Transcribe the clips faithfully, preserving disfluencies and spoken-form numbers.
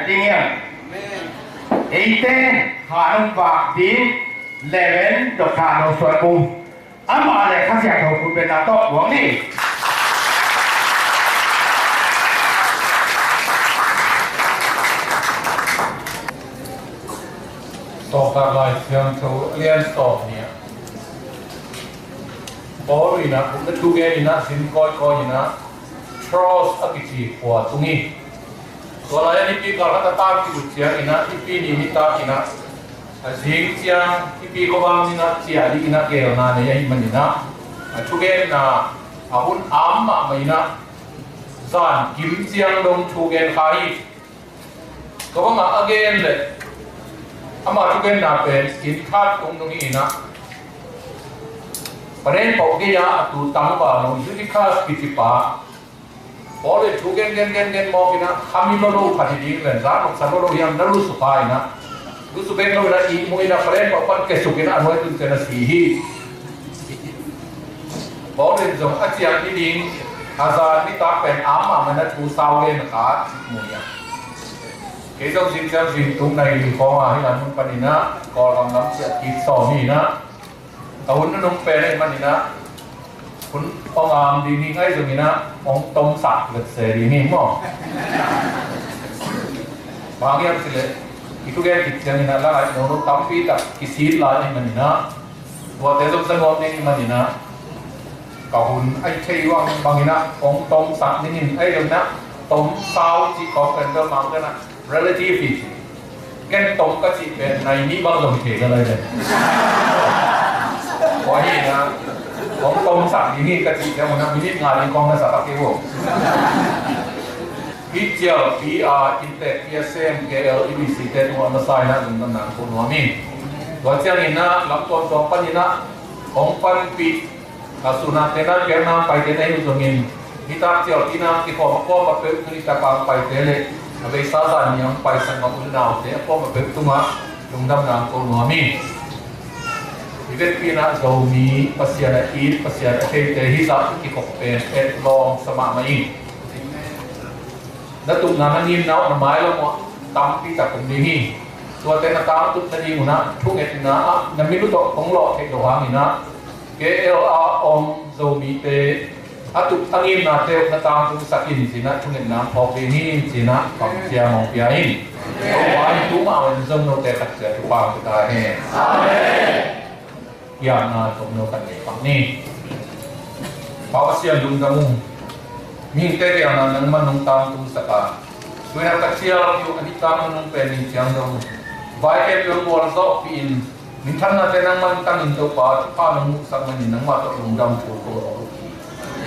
Ding hiam? Eite khan hong vak ding Reverend Doctor No Suan Kung, amah le Kha Siangtho khut bengna tawh kuang ni. Sawltak Lai Siangtho a lian sawm nih ah, Paul in ah, gupna thugen in ah, zin kawikawi in ah, Troas a kici khua tung hi. Tua lai-ah nipi kal khat a tam kibut ciangin ah, nipi ni nitak in ah, a zing ciang nipi khuavang in ah ciah dingin ah geelna nei ahih manin ah, a thugenna a hun am mahmah in ah, zan kim ciang dong thugen kha hi. Tua bangah a gen leh ama thugenna pen inn khat tung dong hi in ah, Paul in Paul gei-a a tu tangval lo Eutychus kicipa, Paul in thu gen gen gen gen mawk in ah, kha mi lolo khat hi ding len, zan noksa lolo hiam na lusu pha in ah, lusu bek lo in ah, ihmu in ah, Paul in Paul pan kiasuk in ah, a nuai tun ciang a si hi. Paul in zong a ciah ni ding, a zan nitak pen am mahmah in ah thu sau gen kha cih mu hi a. Kei zong zing ciang zing tung nai li khawng a, hih lai mun panin ah Kawlgam lam ciah kik sawm hi in ah, ka hun nunung pen ahih manin ah, hun hong am ding hi ngai zongin ah, hong tomsak letse ding hi maw. Bang hiam cih leh i thugen khit ciangin ah, langai nono tampi tak kisin lai ahih manin ah, tuate zong za nuam ding ahih manin ah, ka hun a i thei uh bangin ah hong tomsak ding hi. Ahi zongin ah, tomsau cih khawng pen bel Mangkang ah relative hi ci. Ken tom ka cih pen nai nih bang zong hi thei ka lai pen. Tua hi in ah, hong tomsak ding hi ka cih ciang un ah, minute nga ding khawng na sa ka kei uh. Hih cialpi a inntekpi a sem K L E B C te tungah masa in ah lungdamna ko nuam hi. Tua ciangin ah lam tuamtuam panin ah hong panpih, a sun a tena piakna paite na hi uh zongin, nitak cialpi na kikhawm a kuama peuh, tuni taka hong paite le a beisa zan ni hong paisak ngam unaute a kuama peuh tungah lungdamna ko nuam hi. I vekpi in ah Zomi Pasian a it, Pasian a theite hizah kikhop pen etlawm sa mahmah hi. Na tupna, na ngimna uh, na mailam uh ah tampi tak om ding hi. Tuate na tangtut nading un ah, thungetna ah na min uh tawh kong lawh theih loh hangin ah, K L a om Zomite a tup a ngimnate uh na tangtungsak in ci-in ah, thungetna hong phawk ding hi ci-in ah kamciam hong pia in. Topa in tu mah in Zominote khat ciat thupha hong pia ta hen. Amen. Hiamna tawmno kan nei pak ni. Pa Pasian, lungdam ung. Mihingte kiangah nangman nong tangtungsak a, tuina ka cial uh a nitak nong pen ni ciang dong, vai kep nong gualzawhpih in, minthannate nangman tangin Topa, thupha nong muhsak manin nangmah tawh lungdam thu ko lo.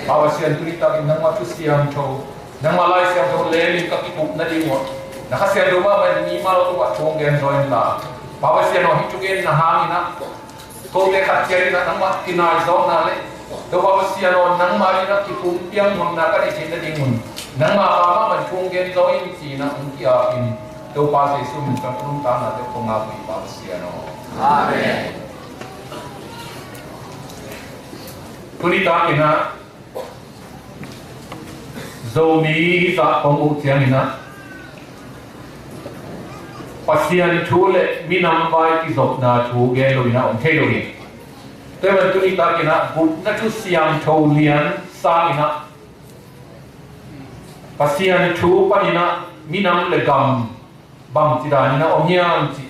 Pa Pasian, tuni takin nangmah thu siangtho, nangmah Lai Siangtho lemin ka kikup nading uh ah, na Kha Siangtho mahmah in mimal tungah thu hong gen zaw in la. Pa Pasian aw, hih thugenna hangin ah kote khat ciat in ah nangmah kinaizawkna le Topa Pasian aw, nangmah in ah kipumpiak ngamna ka neih theih nadingun, nangmah pa mahmah thu hong gen zaw in ci-in ah hong ki-ap in, Topa Jesuh min tawh nuntakna tawh kong ap hi, Pa Pasian aw. Amen. Tuni takin ah Zomi hizah kong uh ciangin ah, Pasian thu le minam vai kizopna thu gen lo in ah om thei lo hi. Tua ahih manin tuni takin ah gupna thu siangtho lian sangin ah, Pasian thu panin ah minam le gam bangci danin a om hiam cih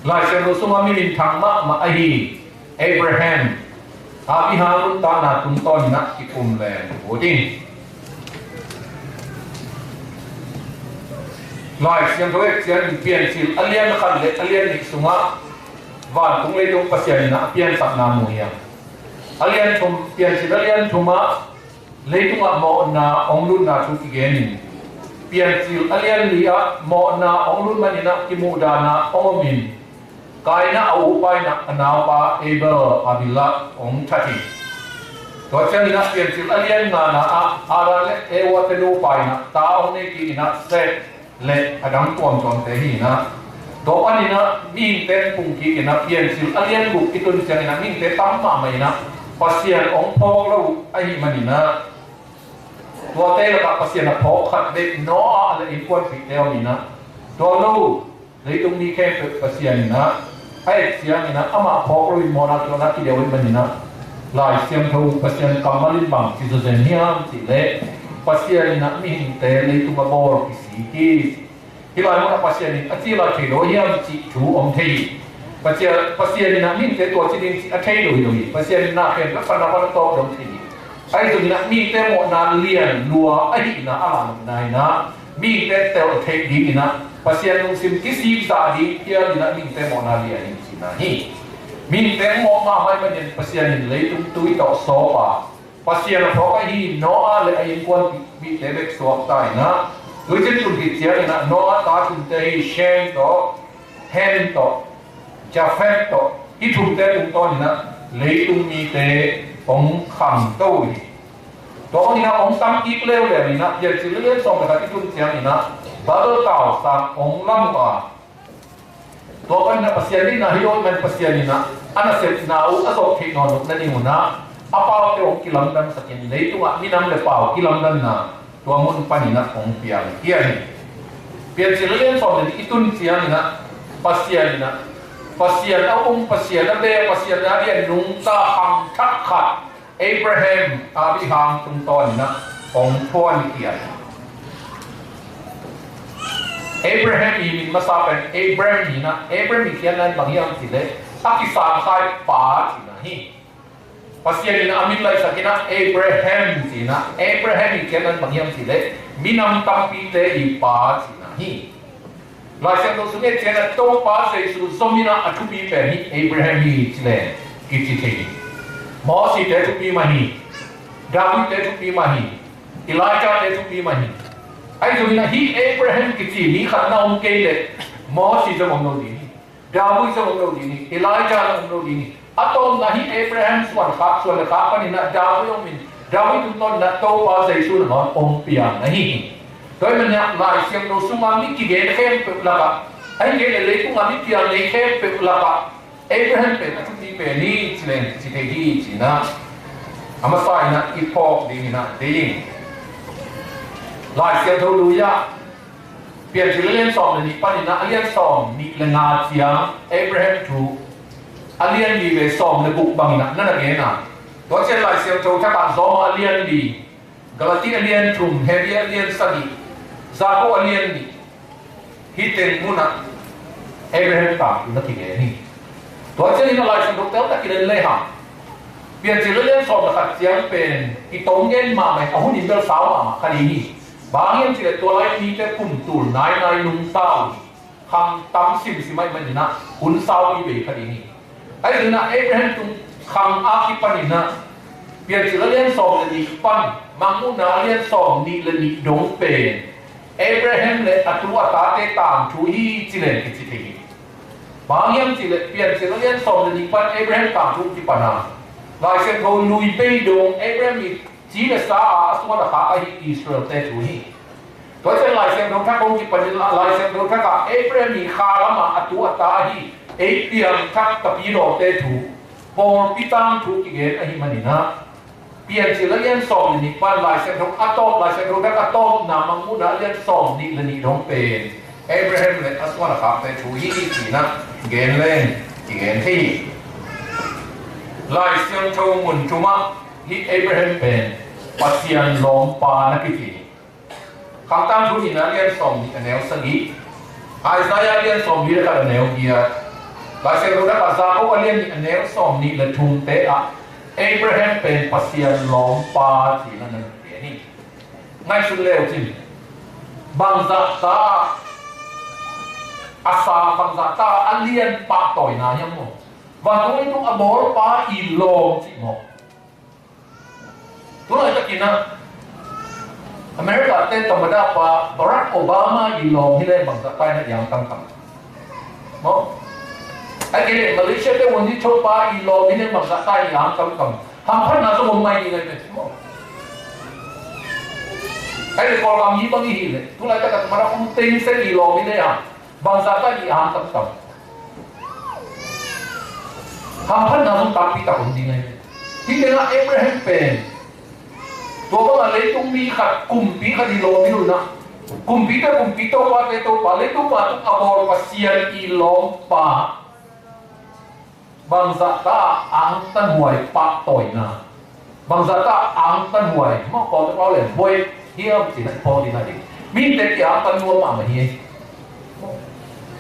Lai Siangtho sungah mi minthang mahmah ahi Abraham, Abraham nuntakna tungtawnin ah kikum leng uh ding. Lai Siangtho et ciangin Piancil a lian khat le a lian nih sungah vantung leitung Pasian in ah a piansakna mu hiam? A lian thum, Piancil a lian thum ah leitungah mawhna hong lutna thu kigen in, Piancil a lian li ah mawhna hong lut manin ah kimuhdahna hong om in, Kain ah a upa in ah a naupa Abel, Abel ah hong that hi. Tua ciangin ah Piancil a lian ngana ah Adam le Eva te nupa in ah ta hong nei kik in ah Seth le a dang tuamtuamte hi in ah, tua panin ah mihingte hong pung kik in ah Piancil a lian guk kitun ciangin ah mihingte tam mahmah in ah Pasian hong phawk lo ahih manin ah, Tuate lakah Pasian a phawk khat bek Noah le innkuanpihte om in ah, tua lo leitung mi khempeuh Pasian in ah a et ciangin ah amah phawk loin mawhna tuahna kideuh ahih manin ah, Lai Siangtho Pasian kammal in bang ci zawzen hiam cih leh, Pasian in ah mihingte leitung a bawl kisik hi. Hih lai munah Pasian in a ci lai thei lo hiam cih thu om thei hi. Pasian, Pasian in ah mihingte tua ci ding cih a thei lo hi lo hi. Pasian in ah khempeuh panna pan a tawp dong thei hi. Ahi zongin ah mihingte mawhna lian lua ahihna a lanopna in ah, mihingte tel theih dingin ah Pasian lungsim kisik zah ding phial in ah mihingte mawhna lian hi cihna hi. Mihingte mawh mahmah ahih manin Pasian in leitung tui tawh sawp a, Pasian a phawk ahi Noah le a innkuanpihte bek suakta in ah, tuiciin tun khit ciangin ah Noah ta thumte hi Shem tawh, Ham tawh, Japheth tawh, hih thumte tungtawnin ah leitung mite hong khangto uh hi. Tua bangin ah hong tam kik leuleu in ah, Piancil a lian sawm le khat i tun ciangin ah Babel tausang hong lam uh a, tua panin ah Pasian deihna hi lo ahih man Pasian in ah a nasepna uh a zawh theih nawn loh nading un ah a paute hong kilamdansak in, leitungah minam le pau kilamdanna tua mun panin ah hong piang hi. Piancil a lian sawm le nih i tun ciangin ah Pasian in ah, Pasian a um, Pasian a bia, Pasian a bia nungta khang thak khat Abraham, Abraham tungtawnin ah hong phuankhia hi. Abraham i min masa pen Abram hi in ah, Abram i khiatna in bang hiam cih leh a kisangkhai pa cihna hi. Pasian in a min laihsak in ah Abraham ci in ah, Abraham i khiatna in bang hiam cih leh minam tampite i pa cihna hi. Lai Siangtho sung i et ciangin ah Topa Jesu zom in ah a thupi pen hi Abraham hi ci leng kici thei hi. Mosite thupi mah hi. Davidte thupi mah hi. Elijahte thupi mah hi. Ahi zongin ah hih Abraham kici mi khat na om kei leh Mosi zong om lo ding hi. David zong om lo ding hi. Elijah zong om lo ding hi. A tawpna hi Abraham suan khak, suan le khak panin ah David om in, David tungtawnin ah Topa Jesu nangawn hong piang ahi hi. Tua ahih manin ah Lai Siangtho sunga mi kigen khempeuh lakah, ahih kei leh leitungah mi piang nei khempeuh lakah Abraham pen a thupi pen hi ci leng ci thei hi ci in ah, a masa in ah i phawk dingin ah deih ing. Lai Siangtho lui ah Piancil a lian sawm le nih panin ah a lian sawm nih le nga ciang Abraham thu, a lian li le sawm le guk bangin ah na na gen a. Tua ciang Lai Siangtho thak ah Rom a lian li, Galati a lian thum, Hebru a lian sagih, Jakob a lian nih, hih teng munah Abraham tangthu na kigen hi. Tua ciangin a Lai Siangtho teltakin en lehang, Piancil a lian sawm le khat ciang pen i tawm gen mahmah, a hun in bel sau mahmah kha ding hi. Bang hiam cih leh tua lai mite pumtul nainai nungta uh hi. Khang tam simsim ahih manin ah hun saupi bei kha ding hi. Ahi zongin ah Abraham tung khang a kipanin ah Piancil a lian sawm le nih pan Mangmuhna a lian sawm nih le nih dong pen Abraham le a tu a tate tangthu hi ci leng kici thei hi. Bang hiam cih leh Piancil a lian sawm le nih pan Abraham tangthu kipan a, Lai Siangtho lui bei dong Abraham i ci le sa a a suan a khak ahi Israel-te thu hi. Tua ciang Lai Siangtho thak hong kipanin ah Lai Siangtho thak ah Abraham i kha lamah a tu a ta ahi ei piangthak tapidawte thu, pawlpi tangthu kigen ahih manin ah Piancil a lian sawm le nih pan Lai Siangtho a tawp, Lai Siangtho thak a tawpna Mangmuhna a lian sawm nih le nih dong pen Abraham le a suan a khakte thu hi ci in ah gen leng kigen thei hi. Lai Siangtho mun thum ah hih Abraham pen Pasian lawmpa na kici hi. Khangtangthu nihna a lian sawm nih a neu sagih, Isaiah a lian sawm nih le khat a neu giat, Lai Siangtho thak ah Jakob a lian nih a neu sawm nih le thumte ah Abraham pen Pasian lawmpa ci-in a na gen hi. Ngaihsun le uh cin, bangzah ta a sa, bangzah ta a lian pahtawina hiam maw? Vantung leitung a bawlpa i lawm cih maw? Tulaitakin ah America te tamada pa Barack Obama i lawm hi leng bangzah ta in ah i angtang tam maw? Ahih kei leh Malaysia te Win Thopa i lawm hi leng bangzah ta in ah i angtang tam? Hamphatna zong om mai ni ngai pen maw? Ahih leh Kawlgam hi bang i hih leh tulaitak ah tamada U Thein Sein i lawm hi leng bangzah ta in ah i angtang tam? Hamphatna zong tampi tak om ding ahi. Hih tengah Abraham pen Tua bangah leitung mi khat, kumpi khat i lawm hi lo in ah, kumpite kumpi, topate topa, leitung pa tung a bawl Pasian i lawmpa bangzah ta angtanhuai pahtawina, bangzah ta angtanhuai, mawh kawm pau le buai hiam cih na i phawk ding a ding. Mihingte ki angtan nuam mahmah hi.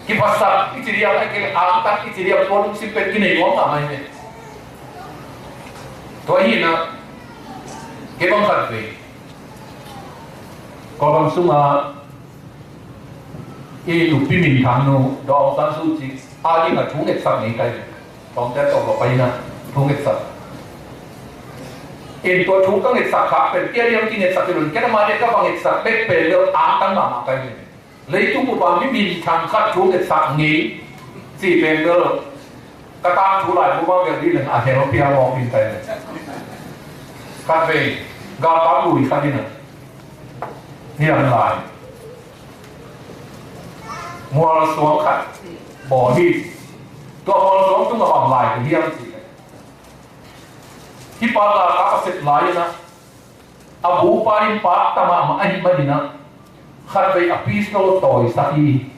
Kiphasak i ci diam, a kei angtan i ci diam, tua lungsim pen kinei nuam mahmah hi. Tua hi na, kei bang khat ve. Kawlgam sunga i nupi minthang nu Daw Aung San Suu Kyi a ding a thu ngetsak ngei kai. Tawmte tawh va paina thu ngetsak. In tua thu ka ngetsak khak pen kia diam ki ngetsak i lun, kei na ma dia ka va ngetsak bek pen lel angtan mahmah kai. Leitung bup a mi minthang khat thu ngetsak ngei cih pen bel ka tangthu lai bup a bel dih leng a hel piang mawk min tai le. Khat vei galkap lui khat in a, hi lam lai mual suang khat bawl hi. Tua mual suang tungah bang lai ka hiam cih leh, hih pa galkap a sep lai in a, a bupa in pakta mahmah ahih manin a, khatvei a pistol tawisak hi.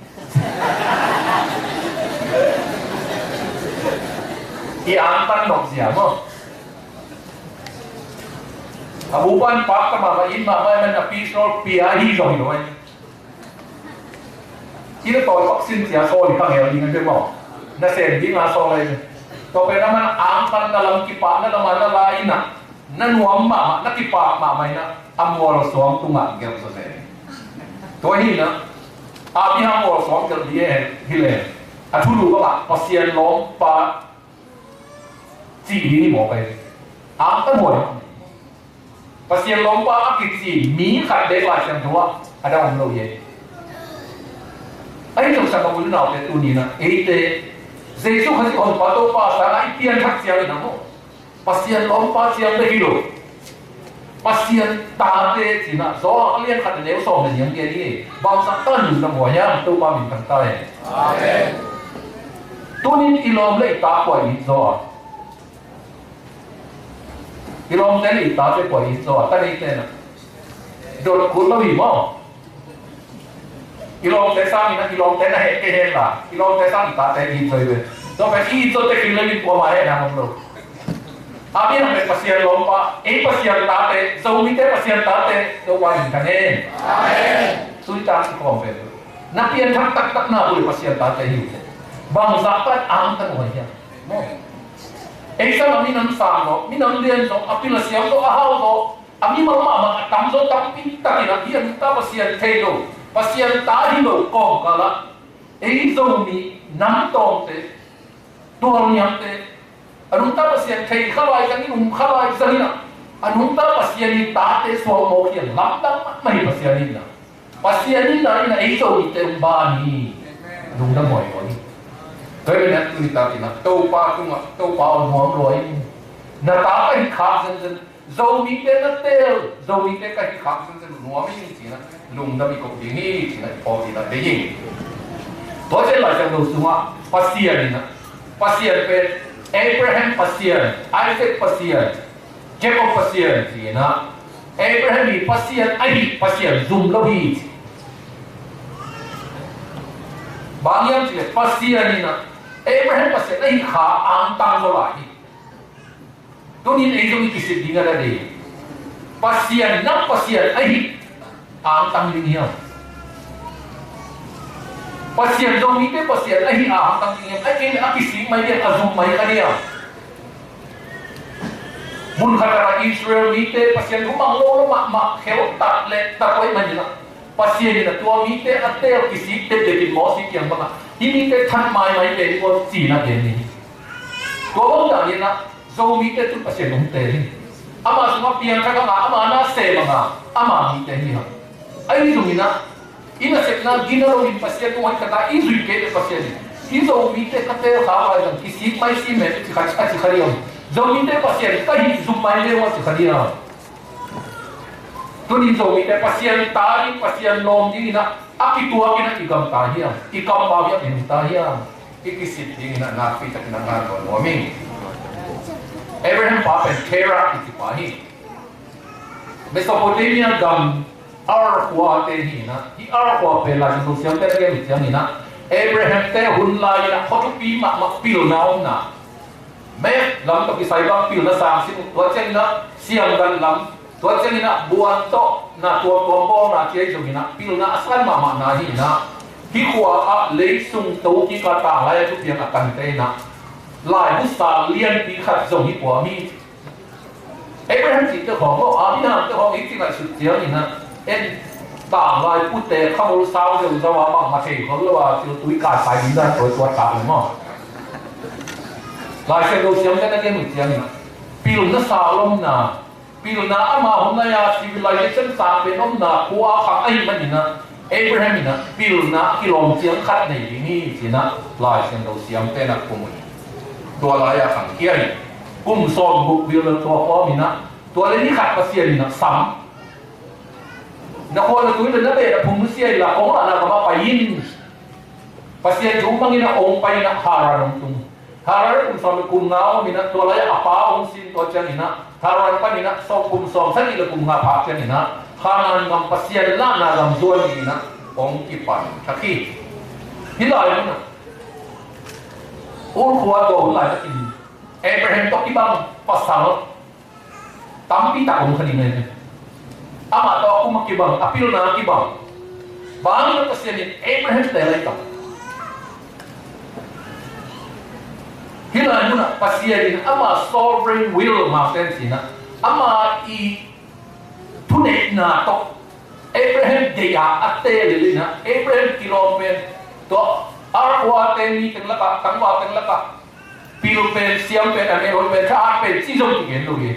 I angtan nop zia maw? A bupa in pakta mahmah, it mahmah ahih manin a pistol pia hi zong hi lo ai. Ina tawi pak sin cia sawl i ka ngel ding a ding maw? Na sem ding a sawl lai. Tua pen a man angtanna lam, kipahna lam a na la ina, na nuam mahmah, na kipak mahmah ina, a mual suang tungah gelh zaw zen. Tua hi ina, Abraham mual suang gelh ding e, hi le. A thulu bangah Pasian lawmpa cih ding hi mawk ai. Angtanhuai. Pasian lawmpa a kici mi khat bek Lai Siangtho ah a dang om lo hi. Ahi zong sanggam u le naute, tuni in ah eite Jesu Khazih Honpa Topa sangah i pianthak ciangin ah maw, Pasian lawmpa ciang bek hi lo, Pasian tate ci-in ah Johan a lian khat a neu sawm le nih hong gen hi. Bangzah ta lungdam huai hiam? Topa min thang ta hen. Amen. Tuni in i lawm le i ta kua it zaw a? I lawmte le i tate kua it zaw a? Ta neite na dot kul lo hi maw? I lawmte sangin a, i lawmte na heh kei hen la, i lawmte sang i tate it zaw hi ve. Tua pen i it zaw tek hi lo in kuamah hehna om lo. Abraham pen Pasian lawmpa, ei Pasian tate, Zomite Pasian tate, Topa min thang hen. Amen. Tuni tak i khawm pen na pianthak taktak na uh le Pasian tate hi uh. Bangzah pan angtanhuai hiam? Ei sang a minam sang zaw, minam lian zaw, a pil a siam zaw, a hau zaw, a mimal mahmah a tam zaw tampi takin a, hih a nungta Pasian thei lo, Pasian ta hi lo kawmkal ah ei Zomi nam tawngte, tualniamte, a nungta Pasian thei kha lai zangin, um kha lai zangin ah, a nungta Pasian i tate suak mawk hiam? Lamdang mahmah hi Pasian in ah. Pasian in ah, in ah ei Zomite hong ban hi. Lungdam huai huai hi. Tua hi pen tuni takin ah Topa tungah, Topa aw, nuam lua ing. Na ta ka hi khak zenzen, Zomite na teel, Zomite ka hi khak zenzen uh nuam ing ci-in ah lungdam i ko ding hi ci-in ah i phawk ding a deih ing. Tua ciang Lai Siangtho sungah Pasian in ah, Pasian pen Abraham Pasian, Isaac Pasian, Jacob Pasian ci-in ah, Abraham i Pasian ahi Pasian zum lo hi ci. Bang hiam cih leh Pasian in ah Abraham Pasian ahi kha angtang zaw lai hi. Tuni in ei zong i kisik ding a na deih. Pasian, nang Pasian ahi angtang ding hiam? Pasian, Zomite Pasian ahi angtang ding hiam? Ahih kei leh a kisik mai ding, a zum mai kha ding hiam? Mun khat ah Israel mite Pasian thu mang lo lo mahmah, khel tak le tak uh ahih manin ah, Pasian in ah tua mite a teel, kisik dekdek in Mosi kiang bangah, hih mite that maimai ve ding uh ci-in ah gen hi. Tua bang dan in ah Zomite tun Pasian hong teel hi. Ama sungah piangthak a ngah, ama na sem a ngah, ama mite hi hang. Ahi zongin ah i nasepna gina loin Pasian hong hoih khat a i zuih kei leh Pasian in, hih Zomite ka teel kha lai zang, kisik mai si men, ci kha, a ci kha ding hiam? Zomite Pasian ka hi zum mai ve uh, a ci kha ding hiam? Tuni in Zomite Pasian ta ding, Pasian lawm dingin ah a kituakin ah i gamta hiam? I kampau hiam, i nungta hiam? I kisik dingin ah nakpi takin ah ngan nuam ing. Abraham pa pen Terah i ci pa hi. Mesopotamia gam Ur khua te hi in ah, hih Ur khua pen Lai Siangtho siamte na gen uh ciangin ah, Abraham te hun lai in ah khua thupi mahmah pilna omna. Map lam tawh kisai bang pilna sang sin uh, tua ciangin ah sianggal lam, tua ciangin ah buan tawh na tuamtuam bawlna ci ahi zongin ah pilna a san mahmahna hi in ah, hih khua ah leisung to kik a tanglai a thupiang a kante in ah laibu sang lianpi khat zong hi pua hi. Abraham cihte khawng maw, Abraham te khawng i ci ngaihsut ciangin ah, en tanglai pute khamul sau zeuh zau a bangmah thei khol lo a, thil tui kai kai ding dan tawi tuat tak lo maw. Lai Siangtho siamte na gen uh ciangin ah, pilna sa lomna, pilna ama hun lai a civilization sang pen omna khua khang ahih manin ah, Abraham in ah pilna kilawm ciang khat nei ding hi ci in ah Lai Siangtho siamte na pum uh hi. Tua lai-ah khangkhia hi. Kum sawmguk bil tua kawm in ah, tua le ni khat Pasian in ah sam. Na khua na tui le na beh na phung nusia in la, kong lahna kamah pai in. Pasian thu mang in ah ong pai in ah Haran ong tung. Haran kum sawm le kum nga om in ah, tua lai-ah a pa ong sin, tua ciangin ah Haran panin ah sawm, kum sawm sagih le kum nga phak ciangin ah Kanaan gam Pasian lahna gam zuan dingin ah ong kipan thak hi. Hih lai mun ah Ur khua tua hun lai takin Abraham tawh kibang pasal tampi tak om kha ding hi. Amah tawh a kum a kibang, a pilna a kibang. Bang hang Pasian in Abraham te lai tam. Hih lai mun ah Pasian in ama sovereign will, Mangkang sin ah, ama i thuneihna tawh Abraham deih a a teel in ah, Abraham kilawm pen tua Ur khua te ni teng lakah, tangval teng lakah pil pen, siam pen, a mel hoih pen, tha at pen ci zong kigen lo hi.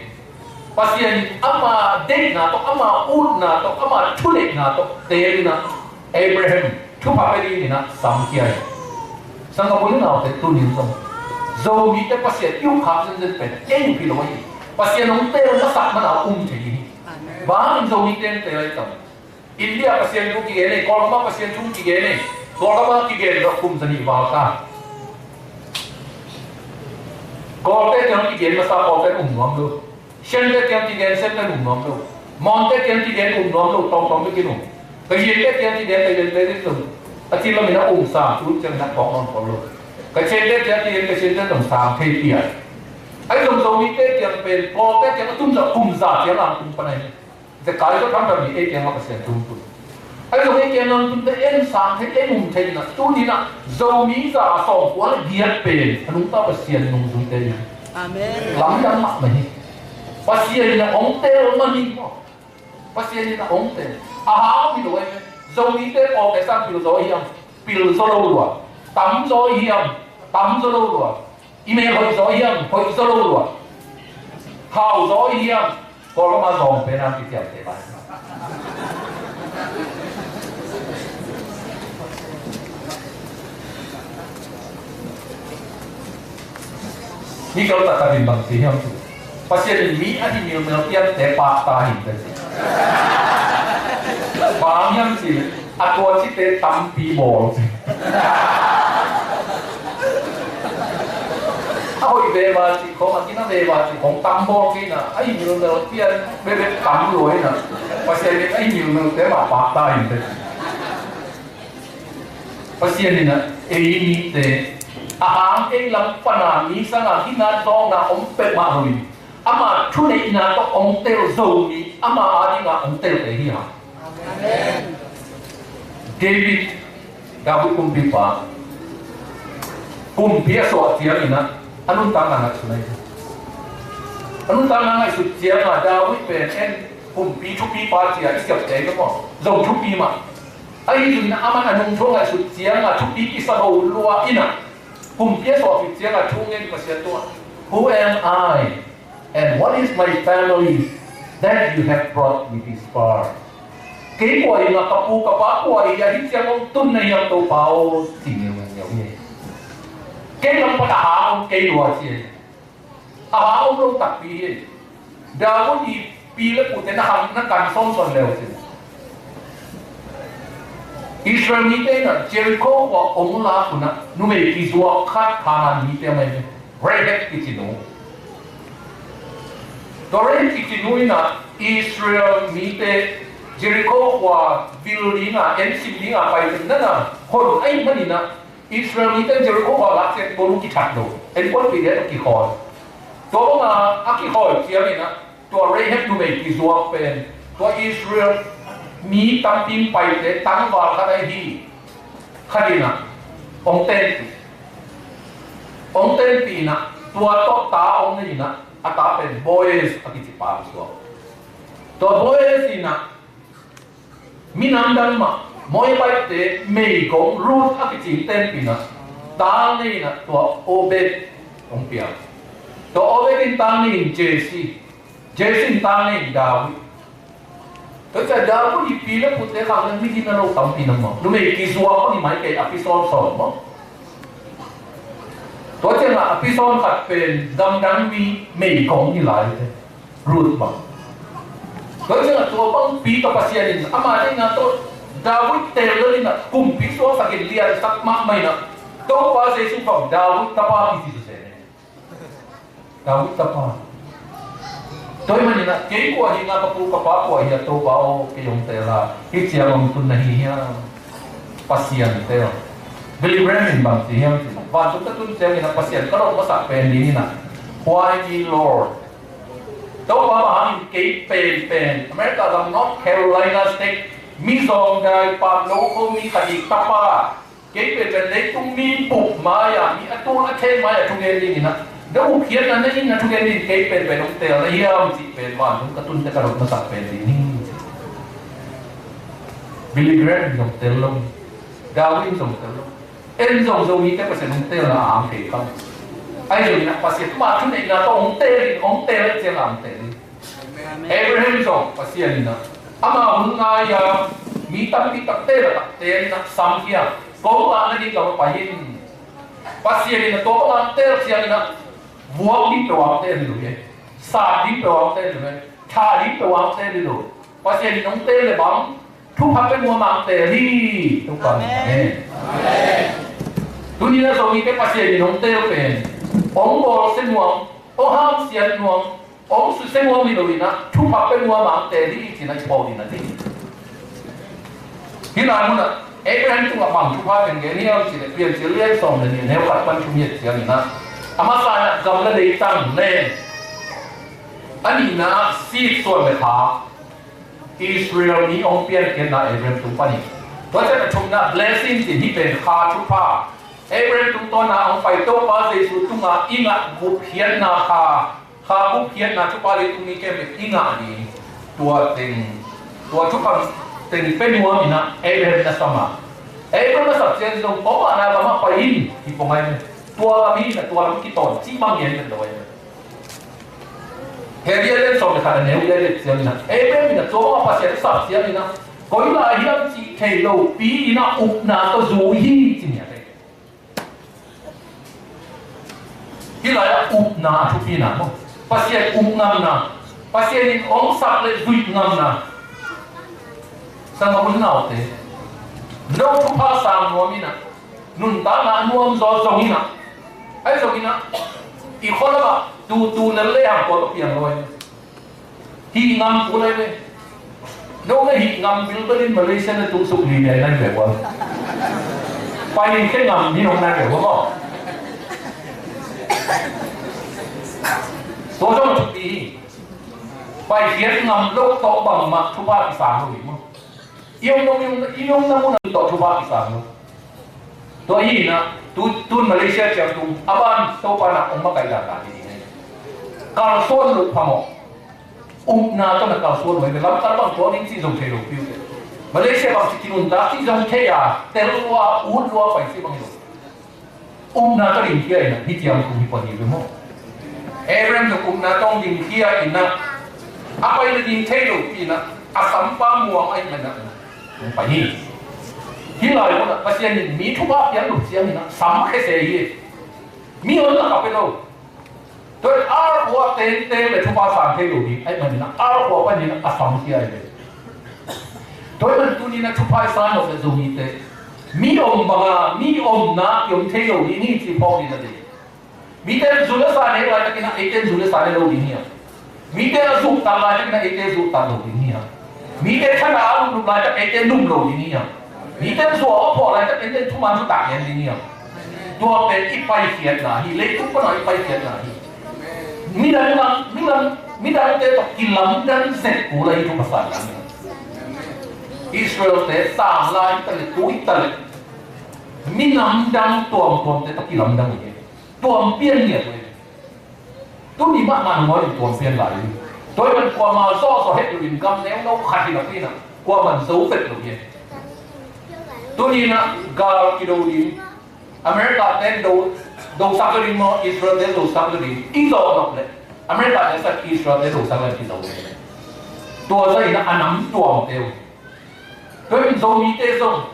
Pasian in ama deihna tawh, ama utna tawh, ama thuneihna tawh teel in ah Abraham thupha pia dingin ah samkhia hi. Sanggamnu le naute, tuni in zong Zomite Pasian i ukkhak zenzen pen ei uh hi lo ahi hi. Pasian hong teel masak man a um thei hi. Bang hang Zomite hong teel ahi tam? India Pasian thu kigen ei, Kawlgam ah Pasian thu kigen ei, Kawlgam ah kigen lo kum zanih val ta. Kawlte kiang kigen masa Kawlte um nuam lo. Sente kiang kigen Sente um nuam lo. Monte kiang kigen um nuam lo, tawmtawm bek in um. Kayente kiang kigen Kayente bek in um. A ci lamin a um sang, tu ciang na kawk nawn kawk lo. Kachente kiang kigen Kachente zong sang thei pian. Ahi zong Zomite kiang pen, Kawlte kiang a tum zah kum za kiang a tum pan ahi. Zekai zong tham tham hi, ei kiangah Pasian thu tun. Ahi zong ei kiangah tun te en sang thei, en um thei na, tuni na, Zomi za sawmkua le giat pen a nungta Pasian nungzuite hi. Amen. Lamdang mahmah hi. Pasian in a hong tel man hi maw. Pasian in a hong tel. A hang hi lo ei. Zomite pawlkhat sang pil zaw hiam, pil zaw lo lua. Tam zaw hiam, tam zaw lo lua. I mel hoih zaw hiam, hoih zaw lo lua. Hau zaw hiam, Kawlgam a zawng pen a kiciamteh lai. Mi kal tak tak in bang ci hiam tu. Pasian in mi a hi milmel piante pahtak hi te ci. Bang hiam ci, a tua cite tampi bawl ci. A hoih veva cih khong, a gina veva cih khong tam bawl kei na, a hi milmel pian bebek tam lua hi na. Pasian in a hi milmelte mah pahtak hi te ci. Pasian in a, ei mite a hang ei lam pana mi sanga gina dawngna om pek mah lo in, ama thuneihna tawh hong tel Zomi, ama adinga hong telte hi hang. Amen. David, David kumpipa, kumpi a suah ciangin a, a nuntakna ngaihsut ahi. A nuntakna ngaihsut cianga David pen en kumpi thupipa cia i siapte ka maw, Zo thupi mah. Ahi zongin a, aman a nungthu ngaihsut cianga thupi kisa lo lua in a, kumpi a suah khit cianga thu ngen Pasian tungah, "Who am I? And what is my family that you have brought me this far?" Kei kua hi a, ka pu ka pa kua hi a, hih ciang hong tun na hiam Topa aw, ci ngiau ngiau hi. Kei lam pan a hang om kei lua ci. A hang om lo takpi hi. David i pi le pute na hang na kan sawnsawn leu ci. Israel mite in a Jericho khua hong lak hun a numei kizuak khat Kanaan mite a mai hi. Rahab kici nu. Tua Rahab kici nu in a Israel mite Jericho khua vil dinga, ensim dinga pai pen nana hon ahih maninah Israel mite Jericho khua lak ciang bawlung kithat lo. Enkuanpih ding a kikhawi. Tua banga a kikhawi cianginah tua Rahab numei kizuak pen tua Israel mi tampi paite tangval khat ahi hi. Khat inah hong tenpih. Hong tenpih inah tua tawh ta hong nei inah a ta pen Boaz a kici pa suak. Tua Boaz inah minam dang mah Moabite meigong Ruth a kici tenpih inah ta nei inah tua Obed hong piang. Tua Obed in ta nei in Jesse. Jesse in ta nei in David. Tua ciang David i pi le pute khang le mi gina lo tampi na maw. Numei kizuak ni mai kei a pi sawnsawn maw. Tua ciangah a pi sawn khat pen gamdang mi meigong ni lai te. Ruth bang. Tua ciangah tua bang pi tawh Pasian in ama dingah tawh David tel lo inah kumpi suaksakin liansak mahmah inah Topa Jesu bang David tapa kici sese. David tapa. Tua ahih maninah kei kua hi nga, ka pu ka pa kua hi a, Topa aw, kei hong teel a, hih ciang hong tun na hi hiam? Pasian teel. Billy Graham in bang ci hiam cih leh, vantung ka tun cianginah Pasian ka lawh masak pen dinginah, Why me, Lord? Topa, bang hangin kei penpen America gam North Carolina State mizawng dai pa, local mi khat i tapa, kei pen pen leitung mi bup mai-a, mi a tul a khen mai-a thugen dinginah, na ukhiatna na in na thugen ding kei pen pen hong teel na hiam cih pen vantung ka tunte ka lawh masak pen ding hi. Billy Graham zong tel lo. Darwin zong tel lo. En zong Zomite Pasian hong teelna a ang thei kha. Ahi zonginah Pasian mah thuneihna tawh hong teel in, hong teel ciangah hong teel in. Abraham zong Pasian inah ama hun ngai-a, mi tampi takte lakah teel inah samkhia, kong lakna ding gam ah pai in. Pasian inah tua bangah teel cianginah vuak ding peuh a teel hi lo hi. Sat ding peuh a teel hi lo hi. Thah ding peuh a teel hi lo. Pasian in hong teel le bang thupha pe nuam a teel hi. Amen. Tuni-in a Zomite Pasian in hong teel pen hong bawlsia nuam, hong hamsia nuam, hong susia nuam hi lo inah, thupha pe nuam a teel hi ci-in a i phawk ding a ding. Hih lai munah Abraham tungah bang thupha pen gen hiam cih leh, Piancil lian sawm le nih, a neu khat pan thum i et cianginah, a masa inah gam le leitang le, a nihna ah seed, suan le kha, Israel mi hong piankhiatna Abraham tung panin. Tua ciang a thumna blessing cih hih pen kha thupha. Abraham tungtawna hong pai Topa Jesu tungah i ngah gupkhiatna kha, kha gupkhiatna thupha leitung mi khempeuh i ngah ding. Tua teng, tua thupha teng pe nuam inah Abraham na sam a. Abraham na sam ciang zong, Topa na lamah pai in, hi pong ai. Tua lam hi inah, tua lam kitawn cih bang gen pen lo ai. Hebru lian sawm le khat a neu le nih cianginah, Abraham inah tua bangah Pasian a sap cianginah, koi lai hiam cih thei lopi inah upna tawh zui hi ci-in a thei. Hih lai-ah upna a thupina maw. Pasian up ngamna, Pasian in hong sap le zuih ngamna. Sanggam u le naute, no thupha sang nuam inah, nuntakna a nuam zaw zong inah, ahi zonginah, i khua lamah tutu na le hang tua tawh piang lo ai. Hih ngam pu lai ve. No le hih ngam bilbel in Malaysia na tung suk li ne nai ve ua. Pai khe ngam ni nong nai ve ua maw. Tua zong a thupi hi. Paikhiat ngam lo tawh bangmah thupha kisang lo hi maw. I om nong, i om, i om na mun a tawh thupha kisang lo. Tua hi inah, tu, tun Malaysia ciang tung, a ban Topa na hong makaih dan dan hi ding hi. Kalsuan lo phamawh. Upna tawh na kalsuan lo hi ve. Lamkal bang tua ding cih zong thei lo piu te. Malaysia bang cih kinuntak cih zong thei a, tel lua, ut lua pai cih bang hi lo. Upna tawh dingkhia inah, hih ciang kum hi pah hi ve maw. Abraham zong upna tawh dingkhia inah, a pai na ding thei lo pi inah, a sampa muang ahih manin ah, hong pai hi. Hih lai munah Pasian in mi thupha piang lo ciang inah, sam khese hi. Mi hong lak a pe lo. Tua in ar khua tengteng le thupha sang thei lo ding ahih manin ah, ar khua panin ah a samkhia hi ve. Tua ahih manin tuni-in ah thupha i san nop le Zomite, mi om banga, mi omna i om thei lo ding hi cih phawk ding a deih. Mite in zu le sa nei laitakin ah, eite in zu le sa nei lo ding hi a. Mite a zuk tal laitak na eite zuk tal lo ding hi hang. Mite thana a lum lum laitak eite lum lo ding hi hang. Mite zuau a phawh laitak eite thuman thutak gen ding hi hang. Tua pen i paikhiatna hi, leitung pana i paikhiatna hi. Midang lam, midang, midangte tawh kilamdang zet kul ahi thu Pasian lam. Israelte sang lai ta le, tui ta le, minam dang tuamtuamte tawh kilamdang hi. Tuam pian ngiat uh hi. Tuni mahmah nungawin tuam pian lai hi. Tua hi man kuamah zawhzawh het loin gam neuno khat hi napi-in ah kuamah zo vet lo hi. Tuni-in ah gal kido ding, America ten do, dosak lo ding maw, Israel ten dosak lo ding, i zawh nop leh America ten sak Israel ten dosak lo ding, i zo lo ding. Tua zah in ah a nam tuamte uh. Tua in Zomite zong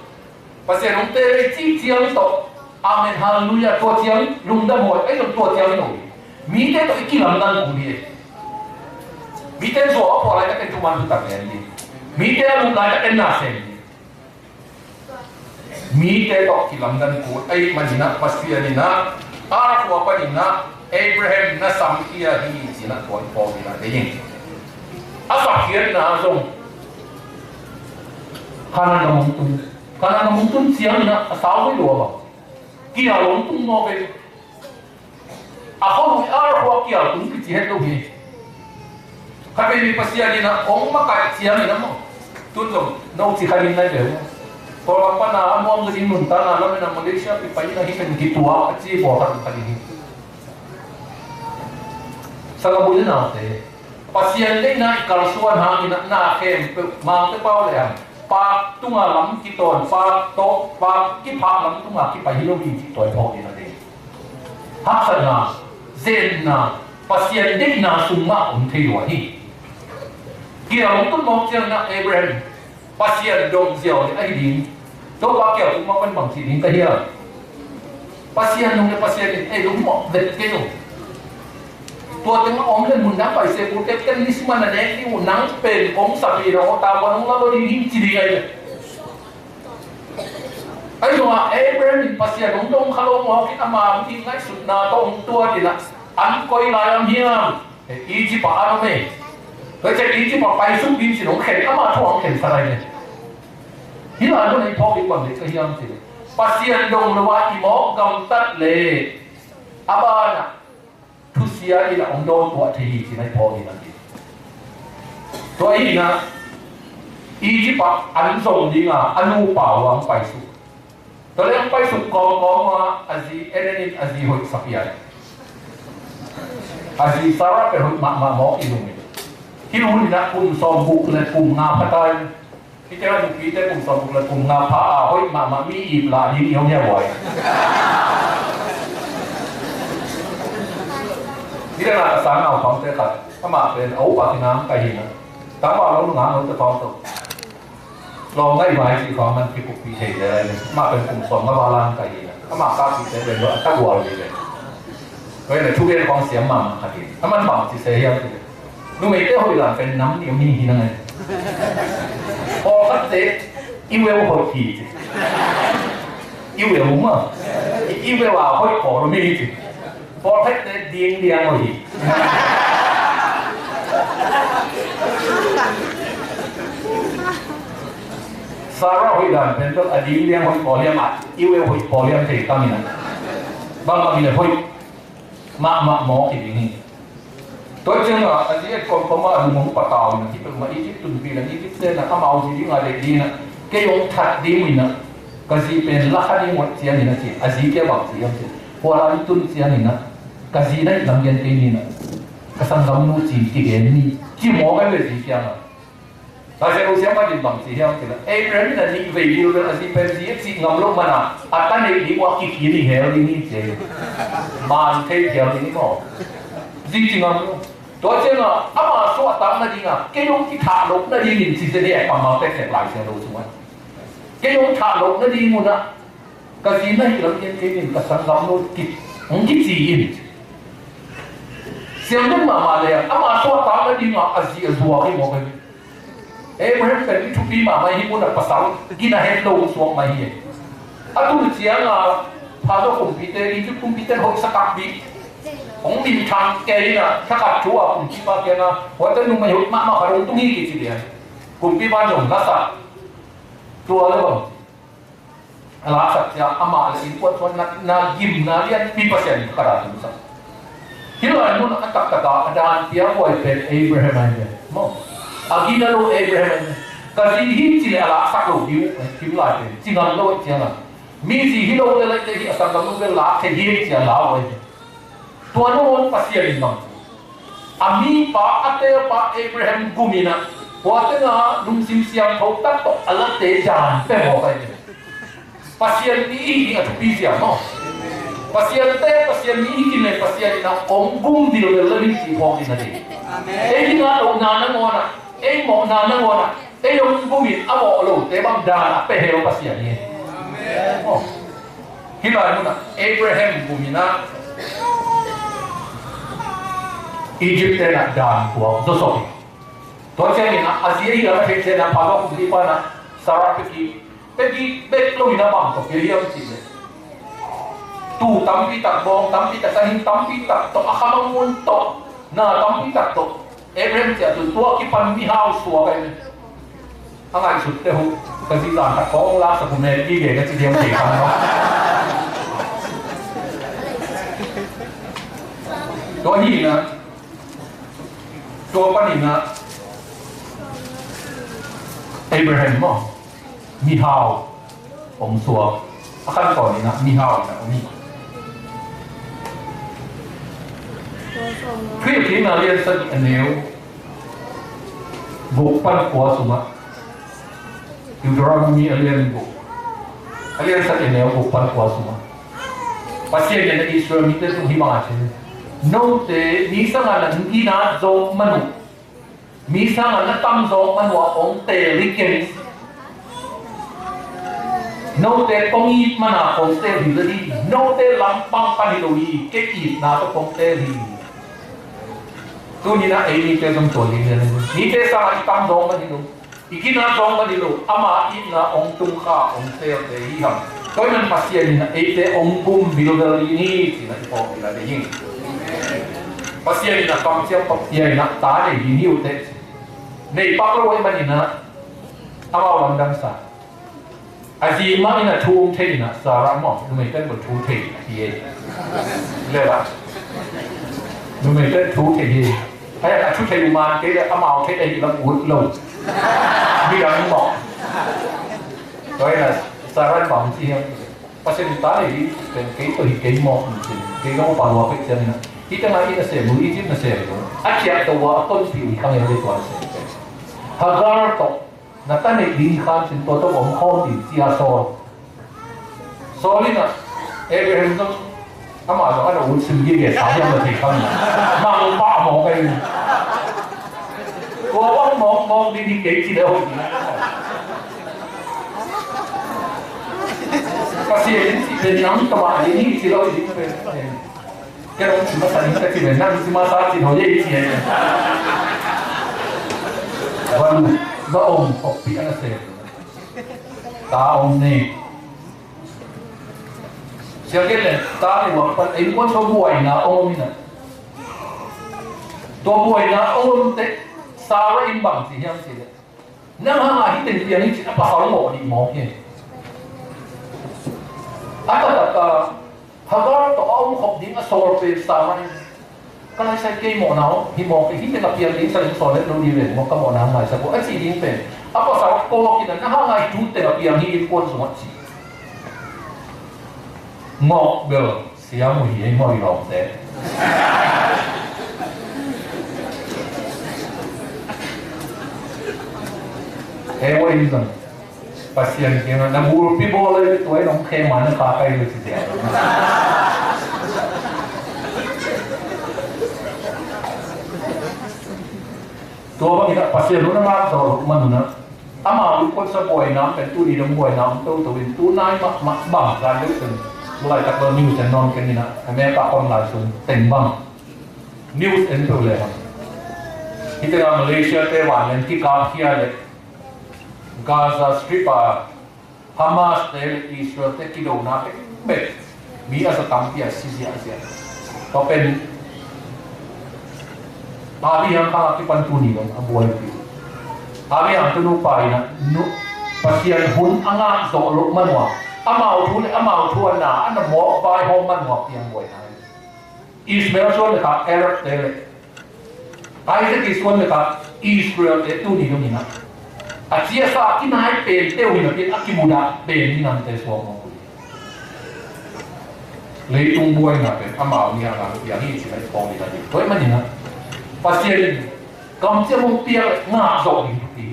Pasian hong tel ei cih ciang tawh, amen, halleluiah, tua ciang lungdam huai, ei zong tua ciang hi lo hi. Mite tawh i kilamdang kul hi. Mite zuau a phawh laitakin thuman thutak gen hi. Mite a lum laitakin na sem hi. Mite tawh kilamdang kul ahih manin ah Pasian in ah a khua panin ah Abraham na samkhia hi ci-in ah tua i phawk ding a deih hi. A sakkhiatna zong Kanaan gam hong tun. Kanaan gam hong tun ciangin ah a sau hoih lo a bang. Kial hong tung mawk ei. A khuanui a khua kial tung kici het lo hi. Khatvei Pasian in ah hong makaih ciangin ah maw, tun zong no ci kha ding nai ve uh. Kawlgam pana a nuam zaw ding nuntakna lam in ah Malaysia pi pai in ah hih pen kituak a ci bawl khat khat ding hi. Sanggam u le naute, Pasian deihna i kalsuan hangin ah na khempeuh mangte pau le hang paak tunga lam kitawn, paak tawh, paak kiphah lam tunga kipai hi lo hi cih tua i phawk ding a deih. Haksatna, zenna, Pasian deihna sung mah om thei lua hi. Kial hong tun mawk ciangin ah Abraham, Pasian dong ziau le ahi ding. Topa kial tung mawk pen bang ci ding ka hiam? Pasian dong le Pasian in ei lungmawh vet kei lo. Tua teng a om le mun dang pai se kul kei, ken list man a nek ding uh, nang pen kong sapi na aw, tua nong la lo ding hi ci ding ahi ve. Ahi zongah Abraham in Pasian hong dong kha lo mawk in ama hong ngaihsutna tawh hong tuat in ah an koi lai om hiam? Egypt ah an om e. Tua ciang Egypt ah paisuk ding ci-in hong khen, ama thu hong khensak lai ve. Hih lai mun ah i phawk ding bang deih ka hiam cih leh, Pasian dong lo a i mawk gamtat leh a banah thusia in a hong dawn tuah thei hi ci-in a i phawk ding a hi. Tua hi-in ah Egypt ah an zong ding a, a nupa uh hong paisuk. Tua leh hong paisuk kawmkawm uh a, a zi en en in a zi hoih sa pian. A zi Sarah pen hoih mahmah mawk i lung in. Hih hun in ah kum sawmguk le kum nga pha ta in. Hih teng a nupite kum sawmguk le kum nga pha a, hoih mahmah mi ip lah ding i hong hia huai. Hih teng a ka sang naupangte khat, amah pen a upa kinang ka hi na. Tangval lo nungak lo te pawng to. Lawm ngai vai cih khawng a man kipukpih thei lel a hi. Amah pen kum sawm nga val a hong kai hi na. Amah ka cihte pen lo a tagual hi ve. Tua hi leh thugen khawng siam mahmah khat hi. A man bang ci se hiam cih leh, numeite hoih dan pen nam nih om hi hi na ngai. Pawlkhatte i veu hoih hi ci. I veu mah. I veu a hoih pawl om hi ci. Pawlkhatte ding liang hoih hi. Sarah hoih dan pen tua a ding liang hoih pawl hiam a, i veu hoih pawl hiam thei tam in a. Bangbang in a hoih mahmah mawk hi ding hi. Tua ciangin a zi et kawmkawm a lung hong patau in a, hih peuhmah Egypt tunpih leng Egypt te in a, amau zi ding a deih ding in a, kei hong that ding uh in a, ka zi pen la kha ding uh ciangin a ci, a zi kia bang ci hiam ci. Khualai tun ciangin a, ka zi na hih lam gen kei ni in a, ka sanggamnu ci kigen ni, ci mawk a ve zi kiangah. Laisiangtho siampa in bang ci hiam cih leh, Abraham in a nih vei bilbel a zi pen zi a cih ngam loh man a, a ta neih ding uh a kikhin i hel ding hi ci. Man thei phial ding hi maw. Zi ci ngam lo. Tua ciangah ama suahtak nadingah kei hong kithah loh nadingin ci zen hi a, kammal tektek Laisiangtho sungah. Kei hong thah loh nading un ah ka zi na hih lam gen kei ning, ka sanggamnu ki, hong kici in. Siangtho mahmah leh ama suahtak nadingah a zi a zuak hi mawk hi. Abraham pen mi thupi mahmah hi, mun a pasal gina het lo suak mah hi. A tun ciangah Pharaoh kumpite, Egypt kumpite hoihsa takpi. Hong minthang kei in ah, thakhat thu a kumpipa kiangah, huaite numei hoih mahmah khat hong tung hi kici lian. Kumpipa in zong lasak. Tua le bang a lasak ciang amah le innkuan suan na, na gimna lianpi Pasian in ka da tumsak. Hih lai mun a taktak a a dan pia buai pen Abraham ahi ve. Maw. A gina lo Abraham ahi ve. Ka zi hi ci le a lasak lo ding uh, hih lai pen. Ci ngam lo ciang a. Mi zi hi lo le lai te hi a sanggam lo le lak thei hi ci a la uh ahi ve. Tua nangawn Pasian in bang a mipa a tepa Abraham gum in ah, tua tengah lungsim siangtho tak tawh a late dan pia mawk ahi ve. Pasian mi i hih a thupi zia maw? Pasian te, Pasian mi i hi kei leh Pasian in ah hong gum vilvel lo hi cih phawk ding a ding. Ei dingah lohna nangawn ah, ei mawhna nangawn ah, ei hong gum in a mawh lote bang dan a pia hi lo Pasian hi. Maw. Hih lai mun ah Abraham gum in ah Egypt te in ah dan tuak zawsop hi. Tua ciangin ah a zi ahi lam a theih ciangin ah Pharaoh kumpipa in ah Sarah pia kik, pia kik bek lo in ah bang tawh pia hiam cih leh, tuu tampi tak, bawng tampi tak, tahin tampi tak tawh, a kham a ngun tawh, na tampi tak tawh Abraham ciah tu, tua kipan mihau suak ahi ve. A ngaihsut teh uh, ka zi zan tak kong laksak uh, mel gige ka ci diam thei kha maw. Tua hi in ah, tua panin ah Abraham maw, mihau hong suak. A khan tawn in ah mihau in ah om hi. Thuhilhkikna a lian sagih a neu guk pan kua sungah, Deuteronomy a lian guk, a lian sagih a neu guk pan kua sungah Pasian in ah Israel mite tung hih bang a ci hi. Note mi sangin na ginat zawk man uh, mi sangin na tam zawk man uh a hong teel hi keng. Note kong it man a kong teel hi zaw hi. Note lampang pan hi lo hi, kei itna tawh kong teel hi. Tuni in ah ei mite zong tua ding hi. Mite sangin i tam zawk man hi lo, i ginat zawk man hi lo, ama itna hong tung kha, hong teelte hi hang. Tua ahih manin Pasian in ah eite hong gum vilvel ding hi ci-in ah i phawk ding hi. Pasian in ah kamciam pia in ah ta nei ding hi uh teh. Nei pak lo ahih manin ah amau lamdang sa. A zi mah in ah thu hong thei in ah, Sarah maw, numei pen bel thu thei hi ei. Le la. Numei pen thu thei hi. Ai, a thu thei uh man kei leh amau thei ahih lam ut lo. Midang maw. Tua in ah Sarah in bang ci hiam. Pasian in ta nei hi pen kei tawh hi kei maw, ci. Kei zong pa lua pek ciang in ah. Hih tengah inn a sem lo, Egypt na sem lo. A khiat tawh a tonpih uh hi kha ngei le tua na sem pen. Hagar tawh na ta neih ding khan cin, tua tawh om khawm ding ci-a sawl. Sawl in ah Abraham zong amah zong a na ut sim gige sa hiam na thei kha. Mang pah mawk ahi. Tua bang mawkmawk ding hi kei ci le hoih ding. Pasian in cih pen nang tawh mah ding hi ci lo ding pen. Kei zong ci masa ning ka ci pen nang ci masa cin hoih ei ci. Van va om khopih a na se. Ta om ni. Sia kei le ta ni wang pan ei kuan tua buaina om ni na. Tua buaina om teh Sarah in bang ci hiam ci le. Nang hang a hih teng piang hi ci a pasal mawh dih mawk hi. A taktak a Hagar tawh a om khop ding a sawl pen Sarah in, ka laisai kei mawhna aw, hi mawk hi, hih teng a piang ding sa ding sawl let lo dih ve maw, ka mawhna hong maisak uh a cih ding pen. A pasal kawk in a, nang hang a hih tu teng a piang hi innkuan sungah ci. Ngawk bel. Siam uh hi ei maw i lawmte. He wa in zong Pasian kiangah na bulpi bawl ei tua in hong khe man a ka kai lo ci tia. Tua bangin ah Pasian hun a ngak zawh loh man un ah, amau in kuansa buaina pen tuni dong buaina om toto in, tu nai mahmah bang zan deuh pen laitak lo news en nawn keng in ah, America online sung teng bang news en peuh leh hang. Hih tengah Malaysia te vanleng kikapkhia leh Gaza Strip a Hamas te le Israel te kidona bekbek mi a za tampi a si ziahziah. Tua pen Abraham khang a kipan tuni dong a buaipi. Abraham tu nupa in ah, nu, Pasian hun a ngah zawh loh manuam, amau thu le amau thu a na, a na mawk vaihawm manuam piang buai nai. Ishmael suan le kha Arab te le Isaac i suan le kha Israel te tuni dong in ah, a ciasa a kinai pen teuh hi napi a kimudah pen minamte suak mawk uh hi. Leitung buaina pen amau nia ngang piang hi ci lai pawng hi ta ding. Tua ahih manin ah Pasian in kamciam hong piak le ngah zawh ding hi.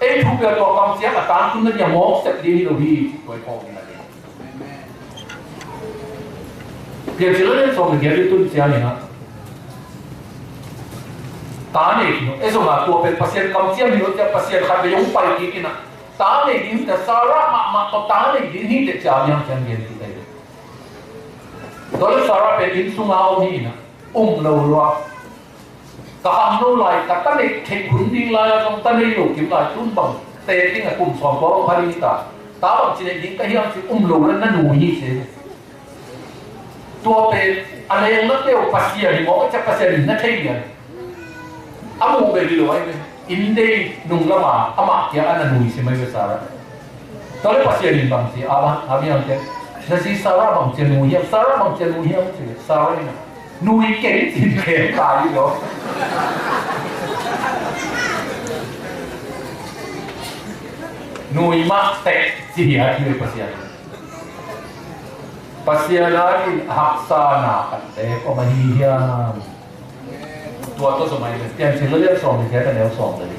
Ei thu piak tua kamciam a tangtun na dia mawk sep ding hi lo hi ci tua pawng hi ta ding. Piancil a lian sawm le giat i tun ciangin ah, ta nei khin uh. Ei zong a tua pen Pasian kamciam hi lo cia Pasian khat vei hong pai kik in ah, ta nei ding hi ta, Sarah mahmah tawh ta nei ding hi teh cia miang ciang gen kik ta hi. Tua le Sarah pen inn sunga om hi in ah, um lo lua. Ka khangno lai, ka ta nei theih hun ding lai a zong ta nei lo kim lai, tun bang te ding a kum sawm kua bang pha ding hi ta. Ta bang ci nei ding ka hiam ci um lo le na nui hi ci. Tua pen a leng na teu Pasian hi mawk a cia Pasian in na thei lian. A muh bel hi lo ahi ve. Inn dei nung lama amah kia a na nui si mai ve Sarah. Tua le Pasian in bang ci, a bang, a bang te. Na zi Sarah bang cia nui hiam, Sarah bang cia nui hiam ci, Sarah in a nui keng cin keng kai lo. Nui mah tek ci hi a ci le Pasian. Pasian a in haksa na khat te ko ma hi hiam. Tua tawh zong a hi ve, Piancil a lian sawm le giat a neu sawm le li.